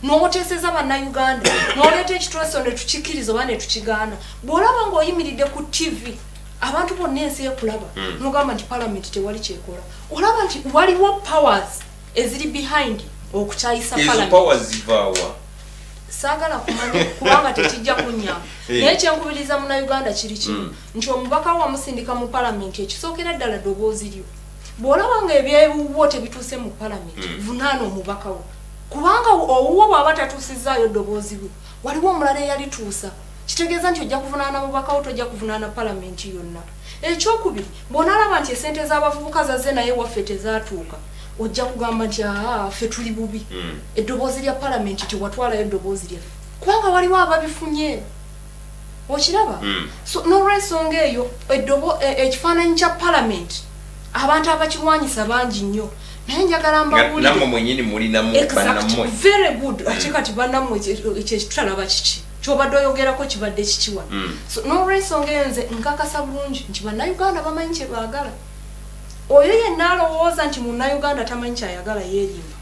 n'oteeseza bannayuganda, n'oleeta ekitweso ne tukikkiriza oba ne tukigaana, bw'olaba ng'oyimiridde ku TV, abantu bonna ensi ekulaba, n'ogamba nti palamenti tewali kyekola, olaba nti waliwo powers eziri behind okukyayisa Ezo palamenti. power zivaawa? Saagala kumanya, kubanga tekijja kunyamba. Naye kyenkubiriza munnayuganda kiri kimu, nti omubaka wamusindika mu palamenti, ekisookera ddala ddoboozi lyo. Bw'olaba nga ebyewuwo tebituuse mu palamenti, vunaana omubaka wo, kubanga owuwo bw'aba tatuusizaayo ddoboozi lyo, waliwo omulala eyalituusa. Kitegeeza nti ojja kuvunaana mubaka wo, tojja kuvunaana palamenti yonna. Ekyokubiri, bw'onaalaba nti esente z'abavubuka zazze naye waffe tezaatuuka, ojja kugamba nti aa, ffe tuli bubi, eddoboozi lya palamenti tewatwalayo eddoboozi lyaffe, kubanga waliwo ababifunye. Okiraba? So n'olwensonga eyo, ekifaananyi kya palamenti abantu abakirwanyisa bangi nnyo. Naye njagala mbabuulire. Nammwe mwennyini mulinamu bannammwe. Very good. Ate kati bannammwe kyetutalaba kiki kyobadde oyogerako kibadde kiki wano? So n'olwensonga eyo nze nkakasa bulungi nti Bannayuganda bamanyi kye baagala. Oyo yenna alowooza nti Munnayuganda tamanyi kyayagala yeerimba.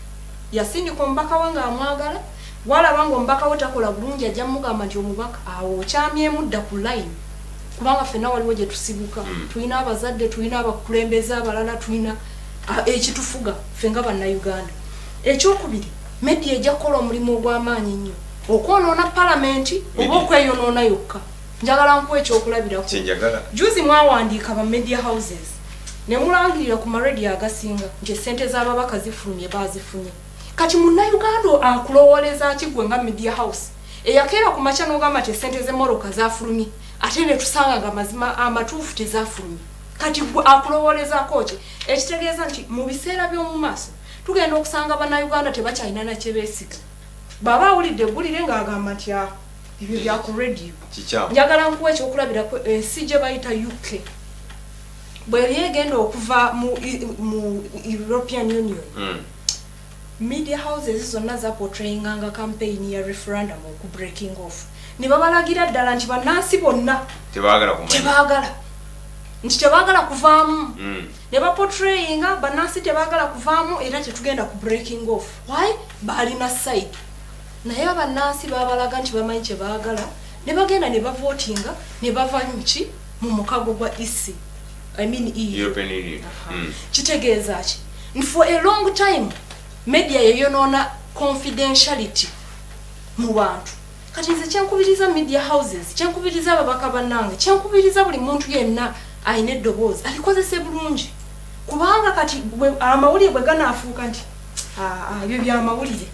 Yasindika omubaka we ng'amwagala, walaba ng'omubaka we takola bulungi ajja mugamba nti omubaka awo okyamyemu, dda ku line, kubanga ffenna waliwo gye tusibuka. Tulina abazadde, tulina abakulembeze abalala, tulina ekitufuga ffe nga Bannayuganda. Ekyokubiri, media ejja kukola omulimu ogw'amaanyi ennyo okwonoona palamenti oba okweyonoona yokka. Njagala nkuwa ekyokulabirako. Juzi mwawandiika ba media houses ne mulangirira ku maradio agasinga nti esente z'ababaka zifulumye, bazifunye. Kati Munnayuganda akulowooleza ki gwe nga media house eyakeera ku makya n'ogamba nti esente z'emmoroka zafulumye, ate ne tusanga nga mazima amatuufu tezafulumye? Kati gwe akulowoolezako ki? Ekitegeeza nti mu biseera by'omu maaso tugenda okusanga Bannayuganda tebakyalina nakyebeesiga. Bw'aba awulidde eggulire ng'agamba nti, "Ah, ebyo bya ku radio." Njagala nkuwa ekyokulabirako. Ensi gye bayita UK bweri egenda okuva mu European Union, media houses zonna zaportrayinganga campaign ya referendum oku breaking off, ne babalagira ddala nti bannansi bonna tebaagala, nti tebaagala kuvaamu. Ne baportrayinga bannansi tebaagala kuvaamu era tetugenda ku breaking off. Why? Baalina side, naye abannansi babalaga nti bamanyi kye baagala, ne bagenda ne bavotinga ne bava muki, mu mukago gwa EC, I mean EU. Kitegeeza ki? Nti for a long time media yeyonoona confidentiality mu bantu. Kati nze kyenkubiriza media houses, kyenkubiriza ababaka bannange, kyenkubiriza buli muntu yenna alina eddoboozi, alikozese bulungi, kubanga kati amawulire bwe ganaafuuka nti, "Ah, ah, ebyo byamawulire,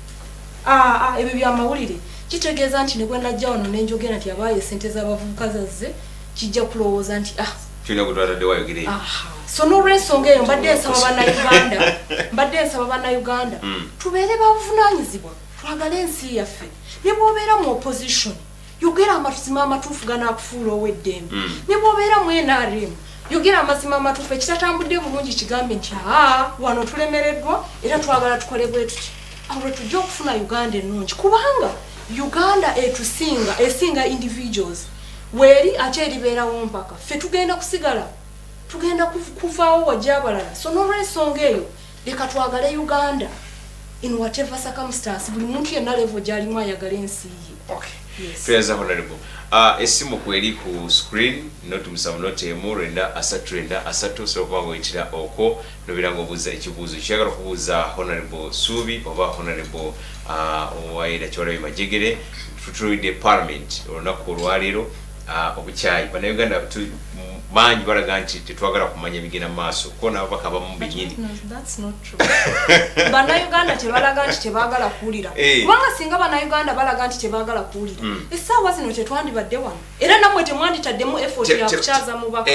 ah, ebyo byamawulire," kitegeeza nti ne bwe najja wano nenjogera nti abaayo esente z'abavubuka zazze, kijja kulowooza nti ah, Tulina gwe twatadde wayogere. Aha. So n'olwensonga eyo mbadde nsaba Bannayuganda, mbadde nsaba Bannayuganda tubeere babuvunaanyizibwa, twagale ensi yaffe. Ne bw'obeera mu opposition, yogera amazima amatuufu ganaakufuula ow'eddembe. Ne bw'obeera mu NRM, yogera amazima amatuufu. Ekitatambudde bulungi kigambe nti, aa, wano tulemereddwa era twagala tukole bwe tuti. Awo lwe tujja okufuna Uganda ennungi, kubanga Uganda etusinga, esinga individuals weeri, ate eribeerawo mpaka ffe tugenda kusigala, tugenda kuvaawo wajja abalala. So n'olwensonga eyo leka twagale Uganda in whatever circumstance. Buli muntu yenna level gyalimu ayagala ensi ye. Okay. Yes. Tweyanza, Honorable. Esimu kweri ku screen, noti 7 noti 1 9 3 9 3. Osobola okuba nga oyitira okwo nobeera nga obuuza ekibuuzo kyeyagala okubuuza Honorable Suubi oba Honorable Waidah Kyewalabye Majegere. Tutunuulidde parliament olunaku olwaleero, obukyayi. Bannayuganda bangi balaga nti tetwagala kumanya bigenda mu maaso, ko n'ababaka abamu bennyini. No, that's not true. Bannayuganda tebalaga nti tebaagala kuwulira. Kubanga singa bannayuganda balaga nti tebaagala kuwulira, essaawa zino tetwandibadde wano, era nammwe temwanditaddemu effort ya kukyaza mubaka.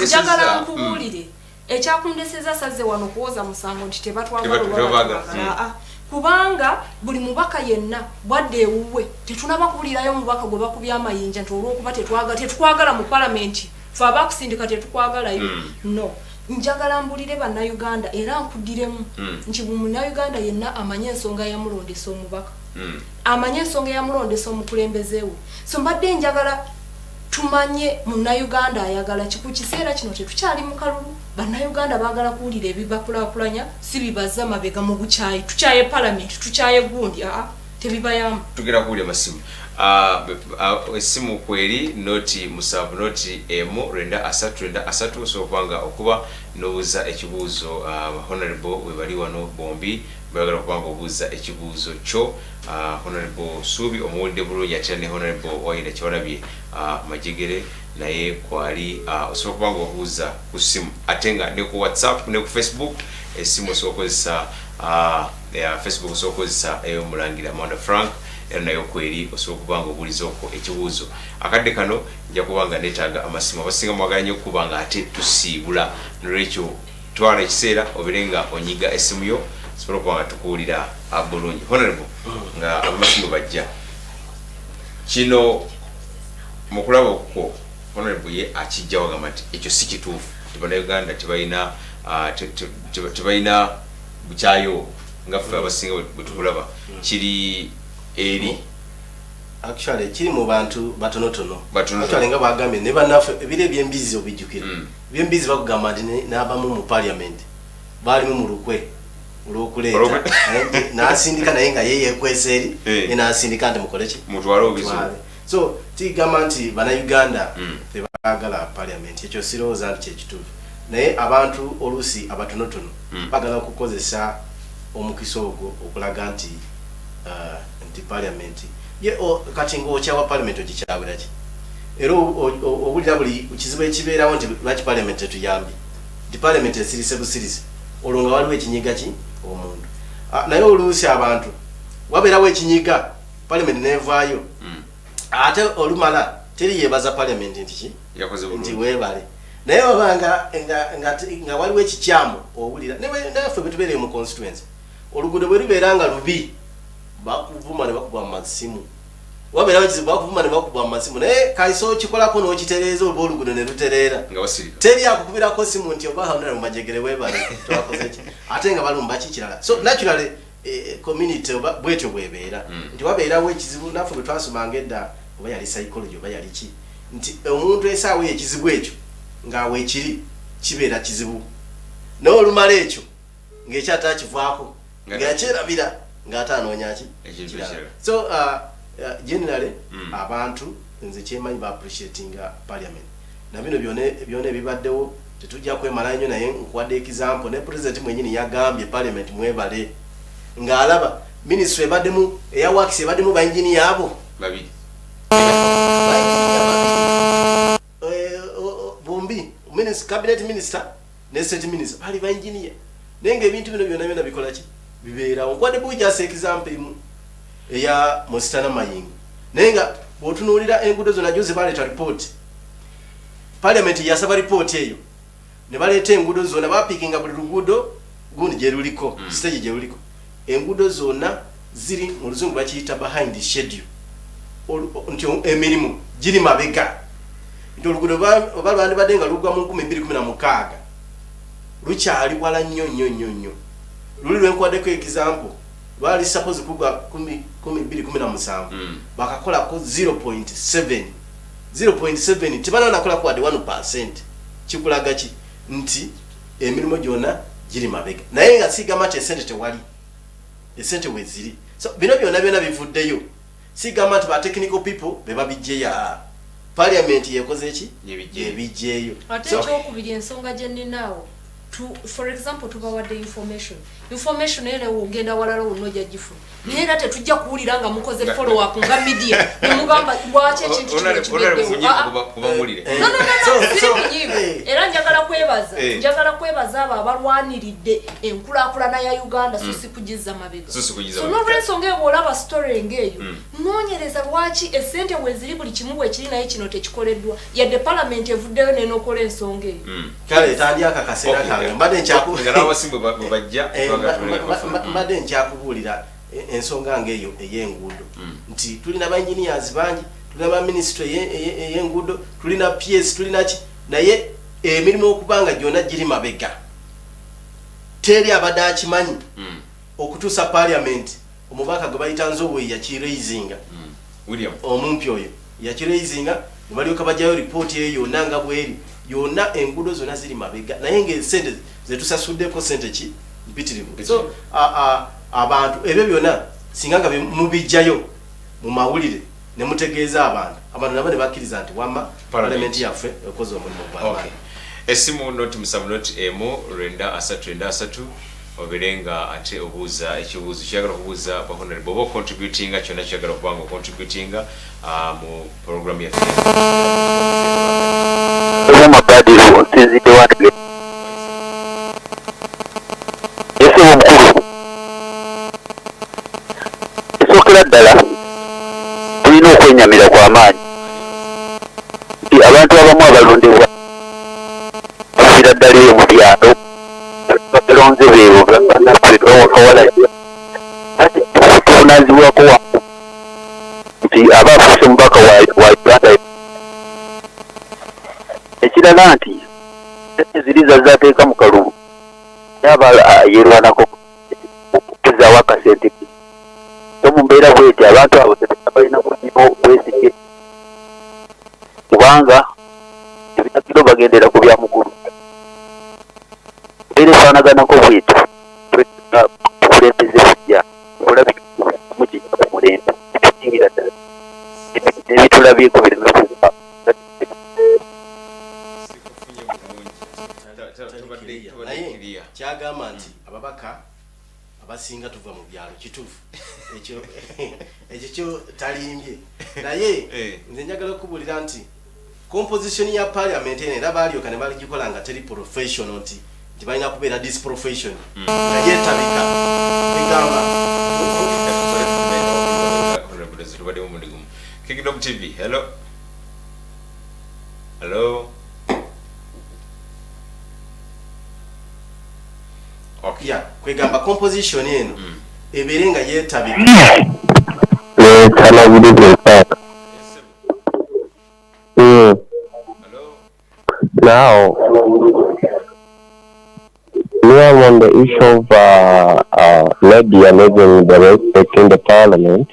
Njagala nkubuulire, ekyakundeseza sazze wano kuwoza musango nti tebatwagala oba Tebaagala. batwagala. Aa, kubanga buli mubaka yenna bwadde ewuwe, tetunaba kuwulirayo mubaka gwe bakubya amayinja nti olwokuba tetukwagala mu palamenti, fe abakusindika tetukwagalayo. No, njagala mbulire Bannayuganda era nkuddiremu nti buli Munnayuganda yenna amanye ensonga yamulondesa omubaka, amanye ensonga eyamulondesa omukulembeze we. So mbadde njagala tumanye Munnayuganda ayagala ki ku kiseera kino. Tetukyali mu kalulu. Bannayuganda baagala kuwulira ebibakulaakulanya, si bibaza mabega mu bukyayi. Tukyaye palamenti, tukyaye gundi, aa, tebibayamba. Tugenda kuwulira masimu. Essimu kweri, noti 7 noti 1 9 3 9 3. Osobola okuba nga okuba n'obuuza ekibuuzo. Honorable we bali wano bombi, bayagala okuba nga obuuza ekibuuzo kyo. Honorable Suubi omuwulidde bulungi, ate era ne Honorable Waidah Kyewalabye Majegere naye kwali. Osobola okuba nga obuuza ku ssimu, ate nga ne ku WhatsApp ne ku Facebook. Essimu osobola okukozesa, ya Facebook osobola okukozesa ey'omulangira Mawanda Frank, era nayo kweri, osobola okuba nga obuuliza okwo ekibuuzo. Akadde kano nja kuba nga neetaaga amasimu. Abasinga mwagala nnyo okuba nga ate tusiibula, nolwekyo twala ekiseera obeere nga onyiga essimu yo sobola okuba nga tukuwulira bulungi. Honorable, nga abamasimu bajja, kino mukulaba okwo Honorable ye akijja wagamba nti ekyo si kituufu, nti Bannayuganda tebalina tebalina Bukyayo nga ffe abasinga bwe tukulaba kiri eri. Actually kiri mu bantu batonotono. Actually nga bwagambye ne bannaffe, ebiro ebyembizi obijjukira, Ebyembizi bakugamba nti n'abamu mu parliament baalimu mu lukwe olw'okuleeta n'asindika, naye nga ye yeekwesa eri, ye n'asindika nti mukole ki? Mutwale obuzibu. So kigamba nti Bannayuganda tebaagala parliament, ekyo sirowooza nti kyekituufu, naye abantu oluusi abatonotono bagala okukozesa omukisa ogwo okulaga nti parliament ye kati ng'okyawa parliament, ogikyawira ki? Era owulira buli kizibu ekibeerawo nti lwaki parliament tetuyambye, nti parliament esirise busirisi, olwo nga waliwo ekinyiga ki omuntu. Naye oluusi abantu wabeerawo ekinyiga, parliament nevaayo, ate olumala teri yebaza parliament nti ki Yakoze nti bulungi. Weebale, naye oba nga waliwo ekikyamu, owulira naffe bwe tubeereye mu constituency, oluguudo bwe lubeera nga lubi, bakuvuma ne bakuba mu masimu. Wabeerawo ekizibu, bakuvuma ne bakuba mu masimu, naye kaisa okikolako n'okitereeza oba oluguudo ne lutereera, Nga basirika. Teri akukubirako simu nti oba Honorable Majegere weebale, twakoze ki, ate nga balumba ki kirala. So naturally community oba bwetyo bwebeera nti wabeerawo ekizibu, naffe bwe twasomanga edda, oba yali psychology oba yali ki, nti omuntu esaawa eyo ekizibu ekyo ng'awo ekiri kibeera kizibu, naye olumala ekyo ng'ekyate akivaako Nga- ng'akyerabira ng'ate anoonya ki Ekintu kirala. ekirala. So generally abantu nze kyemanyi ba appreciatinga parliament na bino byona byona ebibaddewo, tetujja kwemala nnyo, naye nkuwadde example ne president mwenyini yagambye parliament mwebale, ng'alaba ministry ebaddemu eya works ebaddemu bainjiniya abo Babiri. Bainjiniya babiri. Bombi cabinet minister ne state minister bali bainjiniya, naye ngaebintu bino byonna byonna bikola ki, bibeerawo. Nkuwadde bujasa example emu eya Musitana Mayingo, naye nga bw'otunuulira enguudo zonna jo zebaleeta report, parliament yasaba report eyo ne baleeta enguudo zonna, bapikinga buli luguudo gundi gye luliko, stage gye luliko. Enguudo zonna ziri mu luzungu bakiyita behind schedule. Nti emirimu giri mabega, nti oluguudo oba lwandibadde nga lugwa mu 2016, lukyali wala nnyo nnyo nnyo nnyo. Luli lwenkwaddeko example lwali suppose kugwa 2017, bakakolako 0.7, 0.7, tebananakolako wadde 1. Kikulaga ki? Nti emirimu gyonna giri mabega, naye nga sigamba nti esente tewali, esente weziri. So bino byonna byonna bivuddeyo, sigamba nti ba technical people be babijjeyo, parliament yekoze ki? Yebijjeyo. Yebijjeyo. Ate ekyokubiri, ensonga gye nninaawo, for example, tubawadde information era ogenda walala wonna ojja gifuna, naye era tetujja kuwulira nga mukoze follow up nga media nemugamba lwaki ekintu kino kibeddewo. Ah, ah. Kubamulire. No, no, no, no, siri munyiivu. Era njagala kwebaza, njagala kwebaza abo abalwaniridde enkulaakulana ya Uganda, so si kugizza mabega. So si kugizza So mabega. N'olwensonga eyo, bw'olaba story ng'eyo, noonyereza lwaki esente weziri, buli kimu bwekiri, naye kino tekikoleddwa, yadde palamenti evuddeyo nenokola ensonga eyo. Kale tandyaka kaseera kange, mbadde Nga n'abasimu bwe bajja twagala tubone bafuna. Mbadde nkyakubuulira ensonga ng'eyo ey'enguudo, nti tulina ba engineers bangi, tulina ba ministry ey'enguudo, tulina PS, tulina ki, naye emirimu okuba nga gyonna giri mabega, teri abadde akimanyi okutuusa parliament omubaka gwe bayita Nzowe yakiraisinga. William. Omumpi oyo yakiraisinga, ne balyoka bajjayo ripooti eyo yonna nga bweri yonna, enguudo zonna ziri mabega, naye ngaesente zetusasuddeko sente ki mpitirivu. So abantu ebyo byonna singa nga mubijjayo mu mawulire ne mutegeeza abantu, abantu nabo ne bakkiriza nti wamma parliament yaffe ekoze omulimu gwamaanyi. Okay. Esimu 07 0 9 3 93, obeere nga ate obuuza ekibuuzo kyagala okubuuza ba honorable oba ocontributinga kyonna kyagala okuba nga ocontributinga mu program yaffe. Omubadiru nsinzidde wange esebo omukulu. Esookera ddala, tulina okwenyamira kw'amaanyi nti abantu abamu abalondebwa bafiira ddala eyo mu byalo, balonze beebo bannaffe bawakawala, ate tuvunanyizibwako wamu nti aba afuuse mubaka wa Uganda. Ekirala nti ziri zazateeka mu kalulu, aba yerwanako. akasente. So mu mbeera bweti abantu abo tebalina kunyimo bwesige, kubanga ebiragiro bagendera ku bya mukulu. Mbeera efaanaganako bwetyo tukulembeze bujja olabimukijja ku mulembe tetukingira ddala ebitulabyeko bireme kuba. Sikufunye bulungi. Tobadde Naye clear. Kyagamba nti ababaka abasinga tuva mu byalo, kituufu ekyo, ekyo kyo talimbye, naye nze njagala okubuulira nti composition ya parliament eno era baalyoka ne baligikola nga teri professional, nti balina kubeera this profession nga yeetabika egamba. Honorable, tubaddemu omulundi gumu. Kingdom TV, hello, hello. Okay. Ya, kwegamba composition eno ebeere nga yeetabika. Yes, hello, good evening, sir. Yes, sir. Hello. Now, me, I'm on the issue of media losing the respect in the parliament.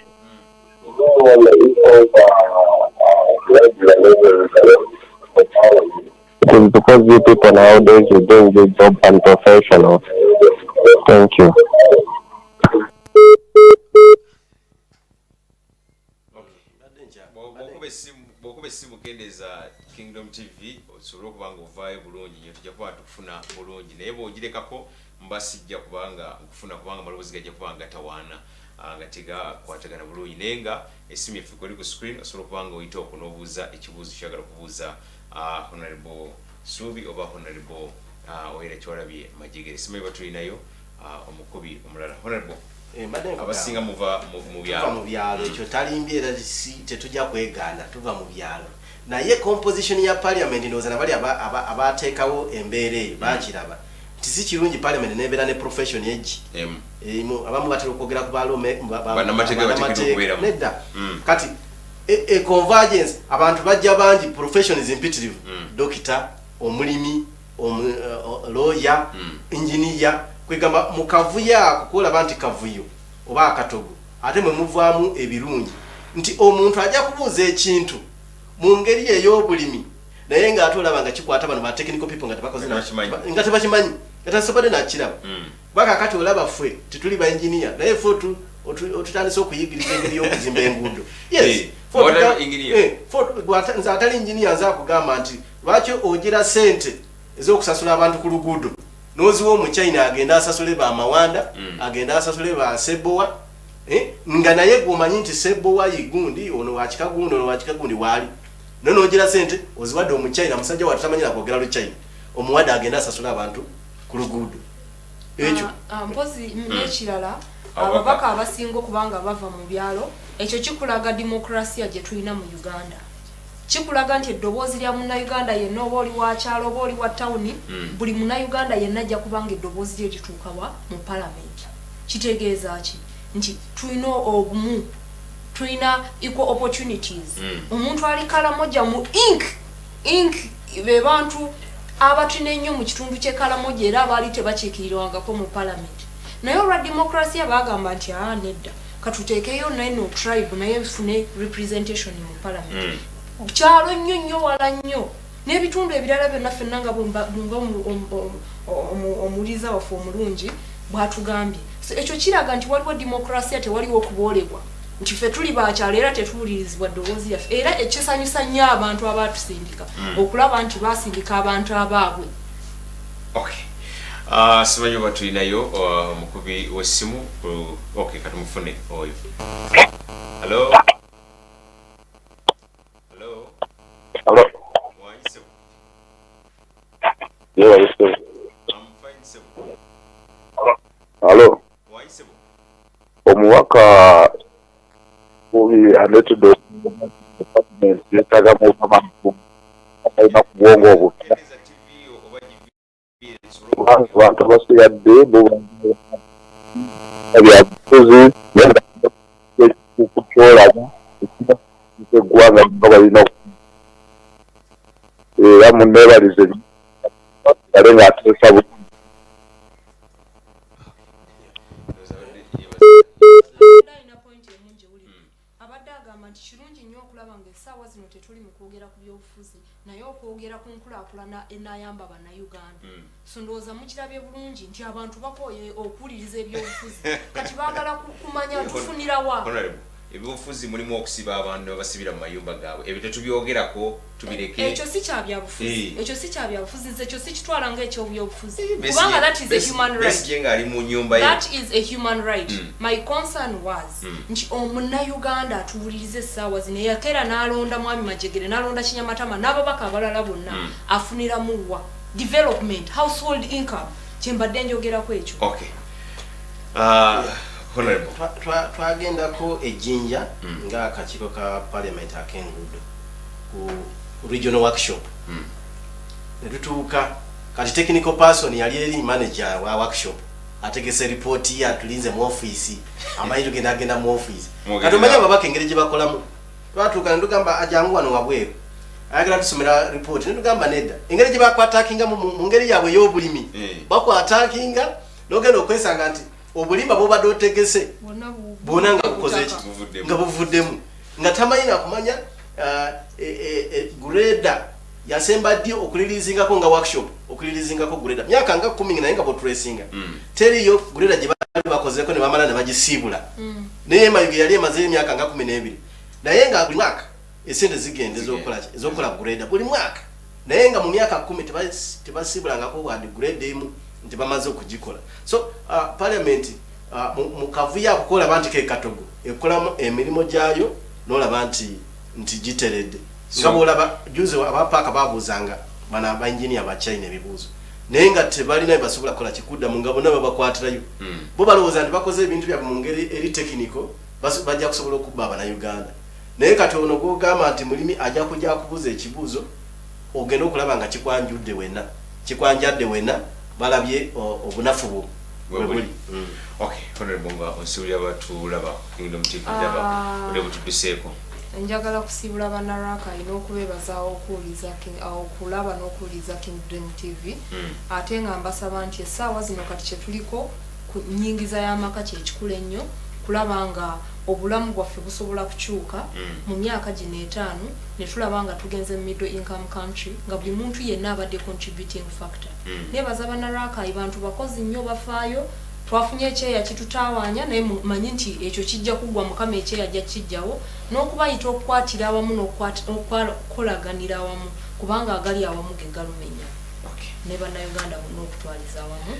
It is because you people nowadays you doing this job unprofessional. Thank you. Bw'okuba essimu kendeeza Kingdom TV osobole okuba nga ovaayo bulungi nnyo, tujja kuba tukufuna bulungi, naye bw'ogirekako mba sijja kubanga nkufuna, kubanga amaloboozi gajja kuba nga gatawaana, nga tegakwatagana bulungi. Naye nga essimu yaffe kweri ku screen, osobola okuba nga oyita okwo n'obuuza ekibuuzo kyagala okubuuza Honorable Suubi oba Honorable Oyera Kyewalabye Majegere. Simanyi ba tulinayo omukubi omulala. Honorable, Mbadde nkugamba. abasinga muva mu Tuva byalo. Mu byalo, ekyo talimbye, era tetujja kwegaana, tuva mu byalo, naye composition ya parliament, ndowooza nabali abateekawo embeera eyo bakiraba nti si kirungi parliament nebeera ne profession egi Emu. Emu, abamu batera okwogera ku balome Bannamateeka bateekeddwa okubeeramu. Nedda. Kati e convergence, abantu bajja bangi, professions mpitirivu, dokita, omulimi, lawyer, engineer. Kwegamba mu kavuyo ako kolaba nti kavuyo oba akatogo, ate mwe muvaamu ebirungi, nti omuntu ajja kubuuza ekintu mu ngeri ey'obulimi, naye ng'ate olaba nga kikwata bano ba technical people nga tebakoze Nga tebakimanyi. Nga tebakimanyi, nga tasobodde nakiraba. Kubanga kakati olaba ffe tetuli ba engineer, naye ffe otutandise okuyigiriza engeri y'okuzimba enguudo. Yes. Ffe Bw'otali engineer. Nze atali engineer, nze akugamba nti lwaki ogira sente ez'okusasula abantu ku luguudo n'oziwa omuchina agende asasule bamawanda, agende asasule ba sebowa, nga naye gwomanyi nti sebowa yigundi ono wakika gundi, ono wakika gundi waali, naye nogira sente oziwadde omuchina, musajja wattu tamanyi nakwogera luchina, omuwadde agende asasule abantu ku luguudo ekyo. Ah, mpozi n'ekirala, Ababaka. Ababaka abasinga okubanga bava mu byalo, ekyo kikulaga demokrasiya gye tulina mu Uganda. Kikulaga nti eddoboozi lya Munnayuganda yenna, oba oli wa kyalo oba oli wa tawuni, buli Munnayuganda yenna ajja kubanga eddoboozi lye lituukawa mu palamenti. Kitegeeza ki? Nti tulina obumu, tulina equal opportunities. Omuntu ali Kalamoja mu ink ink, be bantu abatuna ennyo mu kitundu ky'e Kalamoja, era abaali tebakiikirirwangako mu palamenti, naye olwa demokrasiya bagamba nti aa, nedda, katuteekeyo neno tribe naye fune representation mu palamenti. Kyalo nnyo nnyo, wala nnyo n'ebitundu ebirala byonna. Ffenna nga nga omuwuliriza waffe omulungi bw'atugambye. So ekyo kiraga nti waliwo demokrasiya, tewaliwo okuboolebwa nti ffe tuli bakyalo era tetuwulirizibwa ddoboozi lyaffe. Era ekisanyusa nnyo abantu abatusindika okulaba nti basindika abantu abaabwe. Okay. Simanyi oba tulinayo omukubi w'essimu. Okay, katumufune oyo. Hello, hello. Hello. Wangi ssebo? Yeah, sir. I'm fine, ssebo. Hello. Wangi ssebo? Omubaka Suubi aleetedde yeetaaga mu alina ku bwongo obupya. Kendeeza TV yo oba giviire nsobole. Kubanga abantu abasigadde bo byabufuzi kyolaba eggwanga nga balina, era munneebalize ale ng'ateesa bulungi. Ndowooza abadde yeebaza. Essaawa zino tetuli mu kwogera ku byobufuzi, naye okwogera ku nkulaakulana enaayamba Bannayuganda. So ndowooza mukirabye bulungi nti abantu bakooye okuwuliriza ebyobufuzi, kati baagala kumanya tufunirawa. Honorable, ebyobufuzi mulimu okusiba abantu ne babasibira mu mayumba gaabwe. Ebyo tetubyogerako, tubireke. Ekyo si kya byabufuzi. Ekyo si kya byabufuzi. Nze ekyo sikitwala nga ekyobyobufuzi, kubanga that is a human right. Besigye ng'ali mu nyumba ye. That is a human right. My concern was nti omunnayuganda atuwuliriza essaawa zino, eyakeera n'alonda Mwami Majegere, n'alonda Kinyamatama n'ababaka abalala bonna, afuniramu wa development, household income? Kyembadde njogerako ekyo. Okay, Honorable. Twagendako ejjinja ng'akakiiko ka parliament ak'enguudo ku regional workshop, ne tutuuka. Kati technical person yali eri, manager wa workshop ategese ripooti ye, atulinze mu office, amanyi tugenda agenda mu office. Kati omanyi ababaka engeri gye bakolamu. Twatuuka ne tugamba ajangu wano wabweru, ayagala tusomera ripooti, ne tugamba nedda. Engeri gye bakwatakinga mu ngeri yaabwe ey'obulimi, bakwatakinga n'ogenda okwesanga nti obulimba bwobadde otegese bwonna bwona nga bukoze ki? Buvuddemu. Nga buvuddemu, nga tamanyi nakumanya grader yasemba ddi okureleasingako nga workshop, okureleasingako grader myaka nga 10, naye nga bwotracinga teriyo grader gye bali bakozeko ne bamala ne bagisiibula. Naye Mayuge yali emazeyo emyaka nga 12, naye nga buli mwaka esente zigenda ezokukola ki? Ezokukola grader buli mwaka, naye nga mu myaka 10 tebasiibulangako wadde grader emu nti bamaze okugikola. So parliament mu kavuyo ako kolaba nti ke katogo ekolamu emirimu gyayo, nolaba nti giteredde. Nga bwolaba juzi abapaaka babuuzanga bano abainjinia ba China ebibuuzo, naye nga tebalina bye basobola kukola kikuddamu, nga bonna babakwatirayo. Bo balowooza nti bakoze ebintu byabwe mu ngeri eri technical, bajja kusobola okubba Abannayuganda. Naye kati ono gwogamba nti mulimi ajja kujja akubuuza ekibuuzo, ogenda okulaba nga kikwanjudde wenna, kikwanjadde wenna, balabye obunafu bwo bwe buli. Okay, Honorable, nga onsiibulira batulaba Kingdom TV, ndaba budde butudduseeko. Njagala kusiibula Bannaraka n'okubeebazaawo okulaba n'okuwuliriza Kingdom TV, ate nga mbasaba nti essaawa zino kati kyetuliko ku nnyingiza y'amaka kyekikulu ennyo, kulaba nga obulamu bwaffe busobola kukyuka mu myaka gino 5, ne tulaba nga tugenze mu middle income country, nga buli muntu yenna abadde contributing factor. Nebaza Bannarakayi, bantu bakozi nnyo, bafaayo. Twafunye ekyeya kitutaawaanya, naye manyi nti ekyo kijja kuggwa, Mukama ekyeya ajja kijjawo, n'okubayita okukwatira awamu n'okukolaganira awamu, kubanga agali awamu ge galumenya, ne Bannayuganda bonna okutwaliza awamu.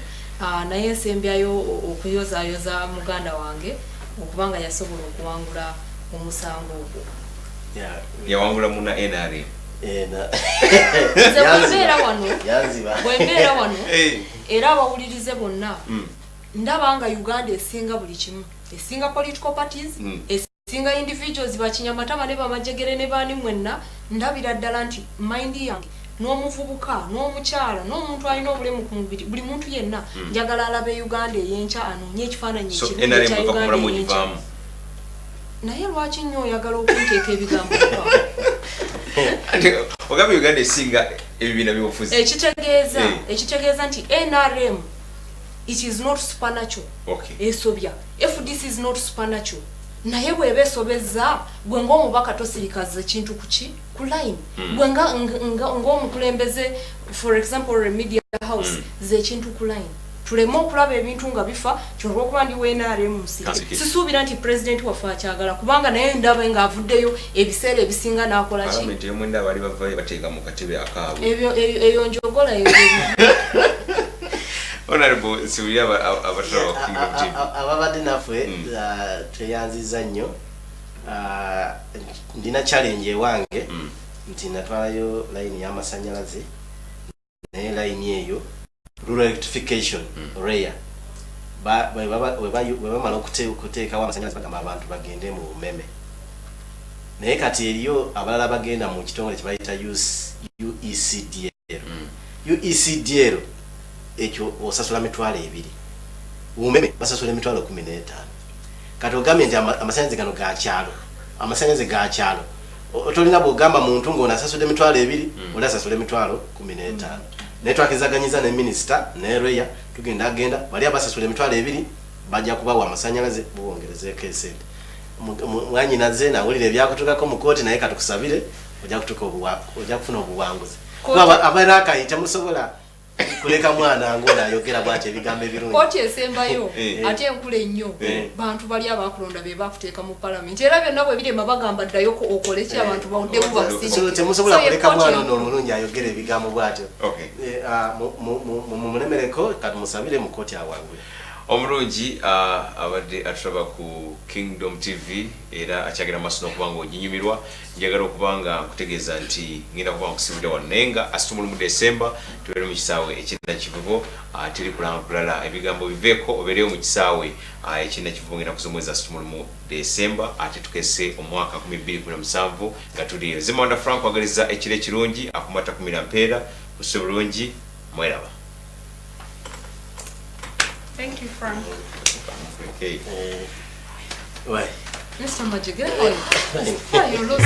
Naye nsembyayo okuyozaayoza muganda wange okubanga yasobola okuwangula omusango ogwo. Yawangula muna NRM. Nze bwembeera wano, Yanziba. bwembeera wano, era abawulirize bonna, ndaba nga Uganda esinga buli kimu, esinga political parties, esinga individuals, bakinyamatama ne bamajegere ne baani mwenna. Ndabira ddala nti mind yange n'omuvubuka n'omukyala n'omuntu alina obulemu ku mubiri, buli muntu yenna, njagala alabe Uganda ey'enkya, anoonye ekifaananyi So ekirungi NRM ekya bweva ku Uganda mulamu ey'enkya. ogivaamu? Naye lwaki nnyo oyagala okunteeka ebigambo mukamwa? Ogambye Uganda esinga ebibiina by'obufuzi. Ekitegeeza, ekitegeeza nti NRM, it is not supernatural. Esobya. FDC is not supernatural, naye bweba esobezza, gwe ng'omubaka tosirikaza ekintu kuki ku line. Gwe ng'omukulembeze, for example media house, ze ekintu ku line, tuleme okulaba ebintu nga bifa kyolwokuba ndi w'NRM. Kansike. Sisuubira nti pulezidenti waffe akyagala, kubanga naye ndaba ng'avuddeyo ebiseera ebisinga n'akola ki? Palamenti ey'omwenda abaali bavayo bateeka mu katebe akaabwe. Ebyo eyo njogola eyo. Honorable, nsiibulira abatulaba ku Kingdom TV. Ababadde naffe, tweyanziza nnyo. Ndina challenge ewange nti natwalayo layini y'amasanyalaze, naye layini eyo rural electrification, REA, bwe bamala okuteekawo amasanyalaze, bagamba abantu bagende mu Umeme, naye kati eriyo abalala bagenda mu kitongole kye bayita UECDL. UECDL ekyo osasula 20,000, Umeme basasula 15,000. Kati ogambye nti amasanyalaze gano ga kyalo, amasanyalaze ga kyalo. Tolina bwogamba muntu ng'ono asasudde 20,000, oli asasula 15,000. Naye twakizaganyiza ne minisita ne REA, tugenda agenda bali abasasula 20,000 bajja kubawa amasanyalaze, bubongerezeeko esente. Mwanyinaze nawulira ebyakutukako mu kooti, naye katukusabire ojja kutuka ojja kufuna obuwanguzi. Abarakayi temusobola kuleka mwana ng'ono ayogera bw'atyo ebigambo ebirungi. Kooti esembayo ate enkula ennyo, bantu bali abakulonda be bakuteeka mu palamenti, era byonna bwe birema bagamba ddayo okole ki, abantu bawuddemu basindike. Temusobola So, ye kuleka kooti mwana ono enkulu. omulungi ayogera ebigambo bw'atyo. Mumulemereko, katumusabire mu kooti awangule. Omulungi abadde atulaba ku Kingdom TV era akyagenda maaso n'okuba nga oginyumirwa, njagala okuba nga nkutegeeza nti ngenda kuba nkusibudde wano, naye nga 31 Desemba tubeere mu kisaawe eky'Enakivubo. Teri kulanga kulala, ebigambo biveeko, obeereyo mu kisaawe eky'Enakivubo ngenda kuz'omwezi 31 Desemba, ate tukese omwaka 2017 nga tuli eyo. Zimawanda Frank agaliza ekiro ekirungi, akumata kumira mpeera, kuswe bulungi, mweraba. Thank you, Frank. Okay. Why? Mr. Majigere, yeah, you look.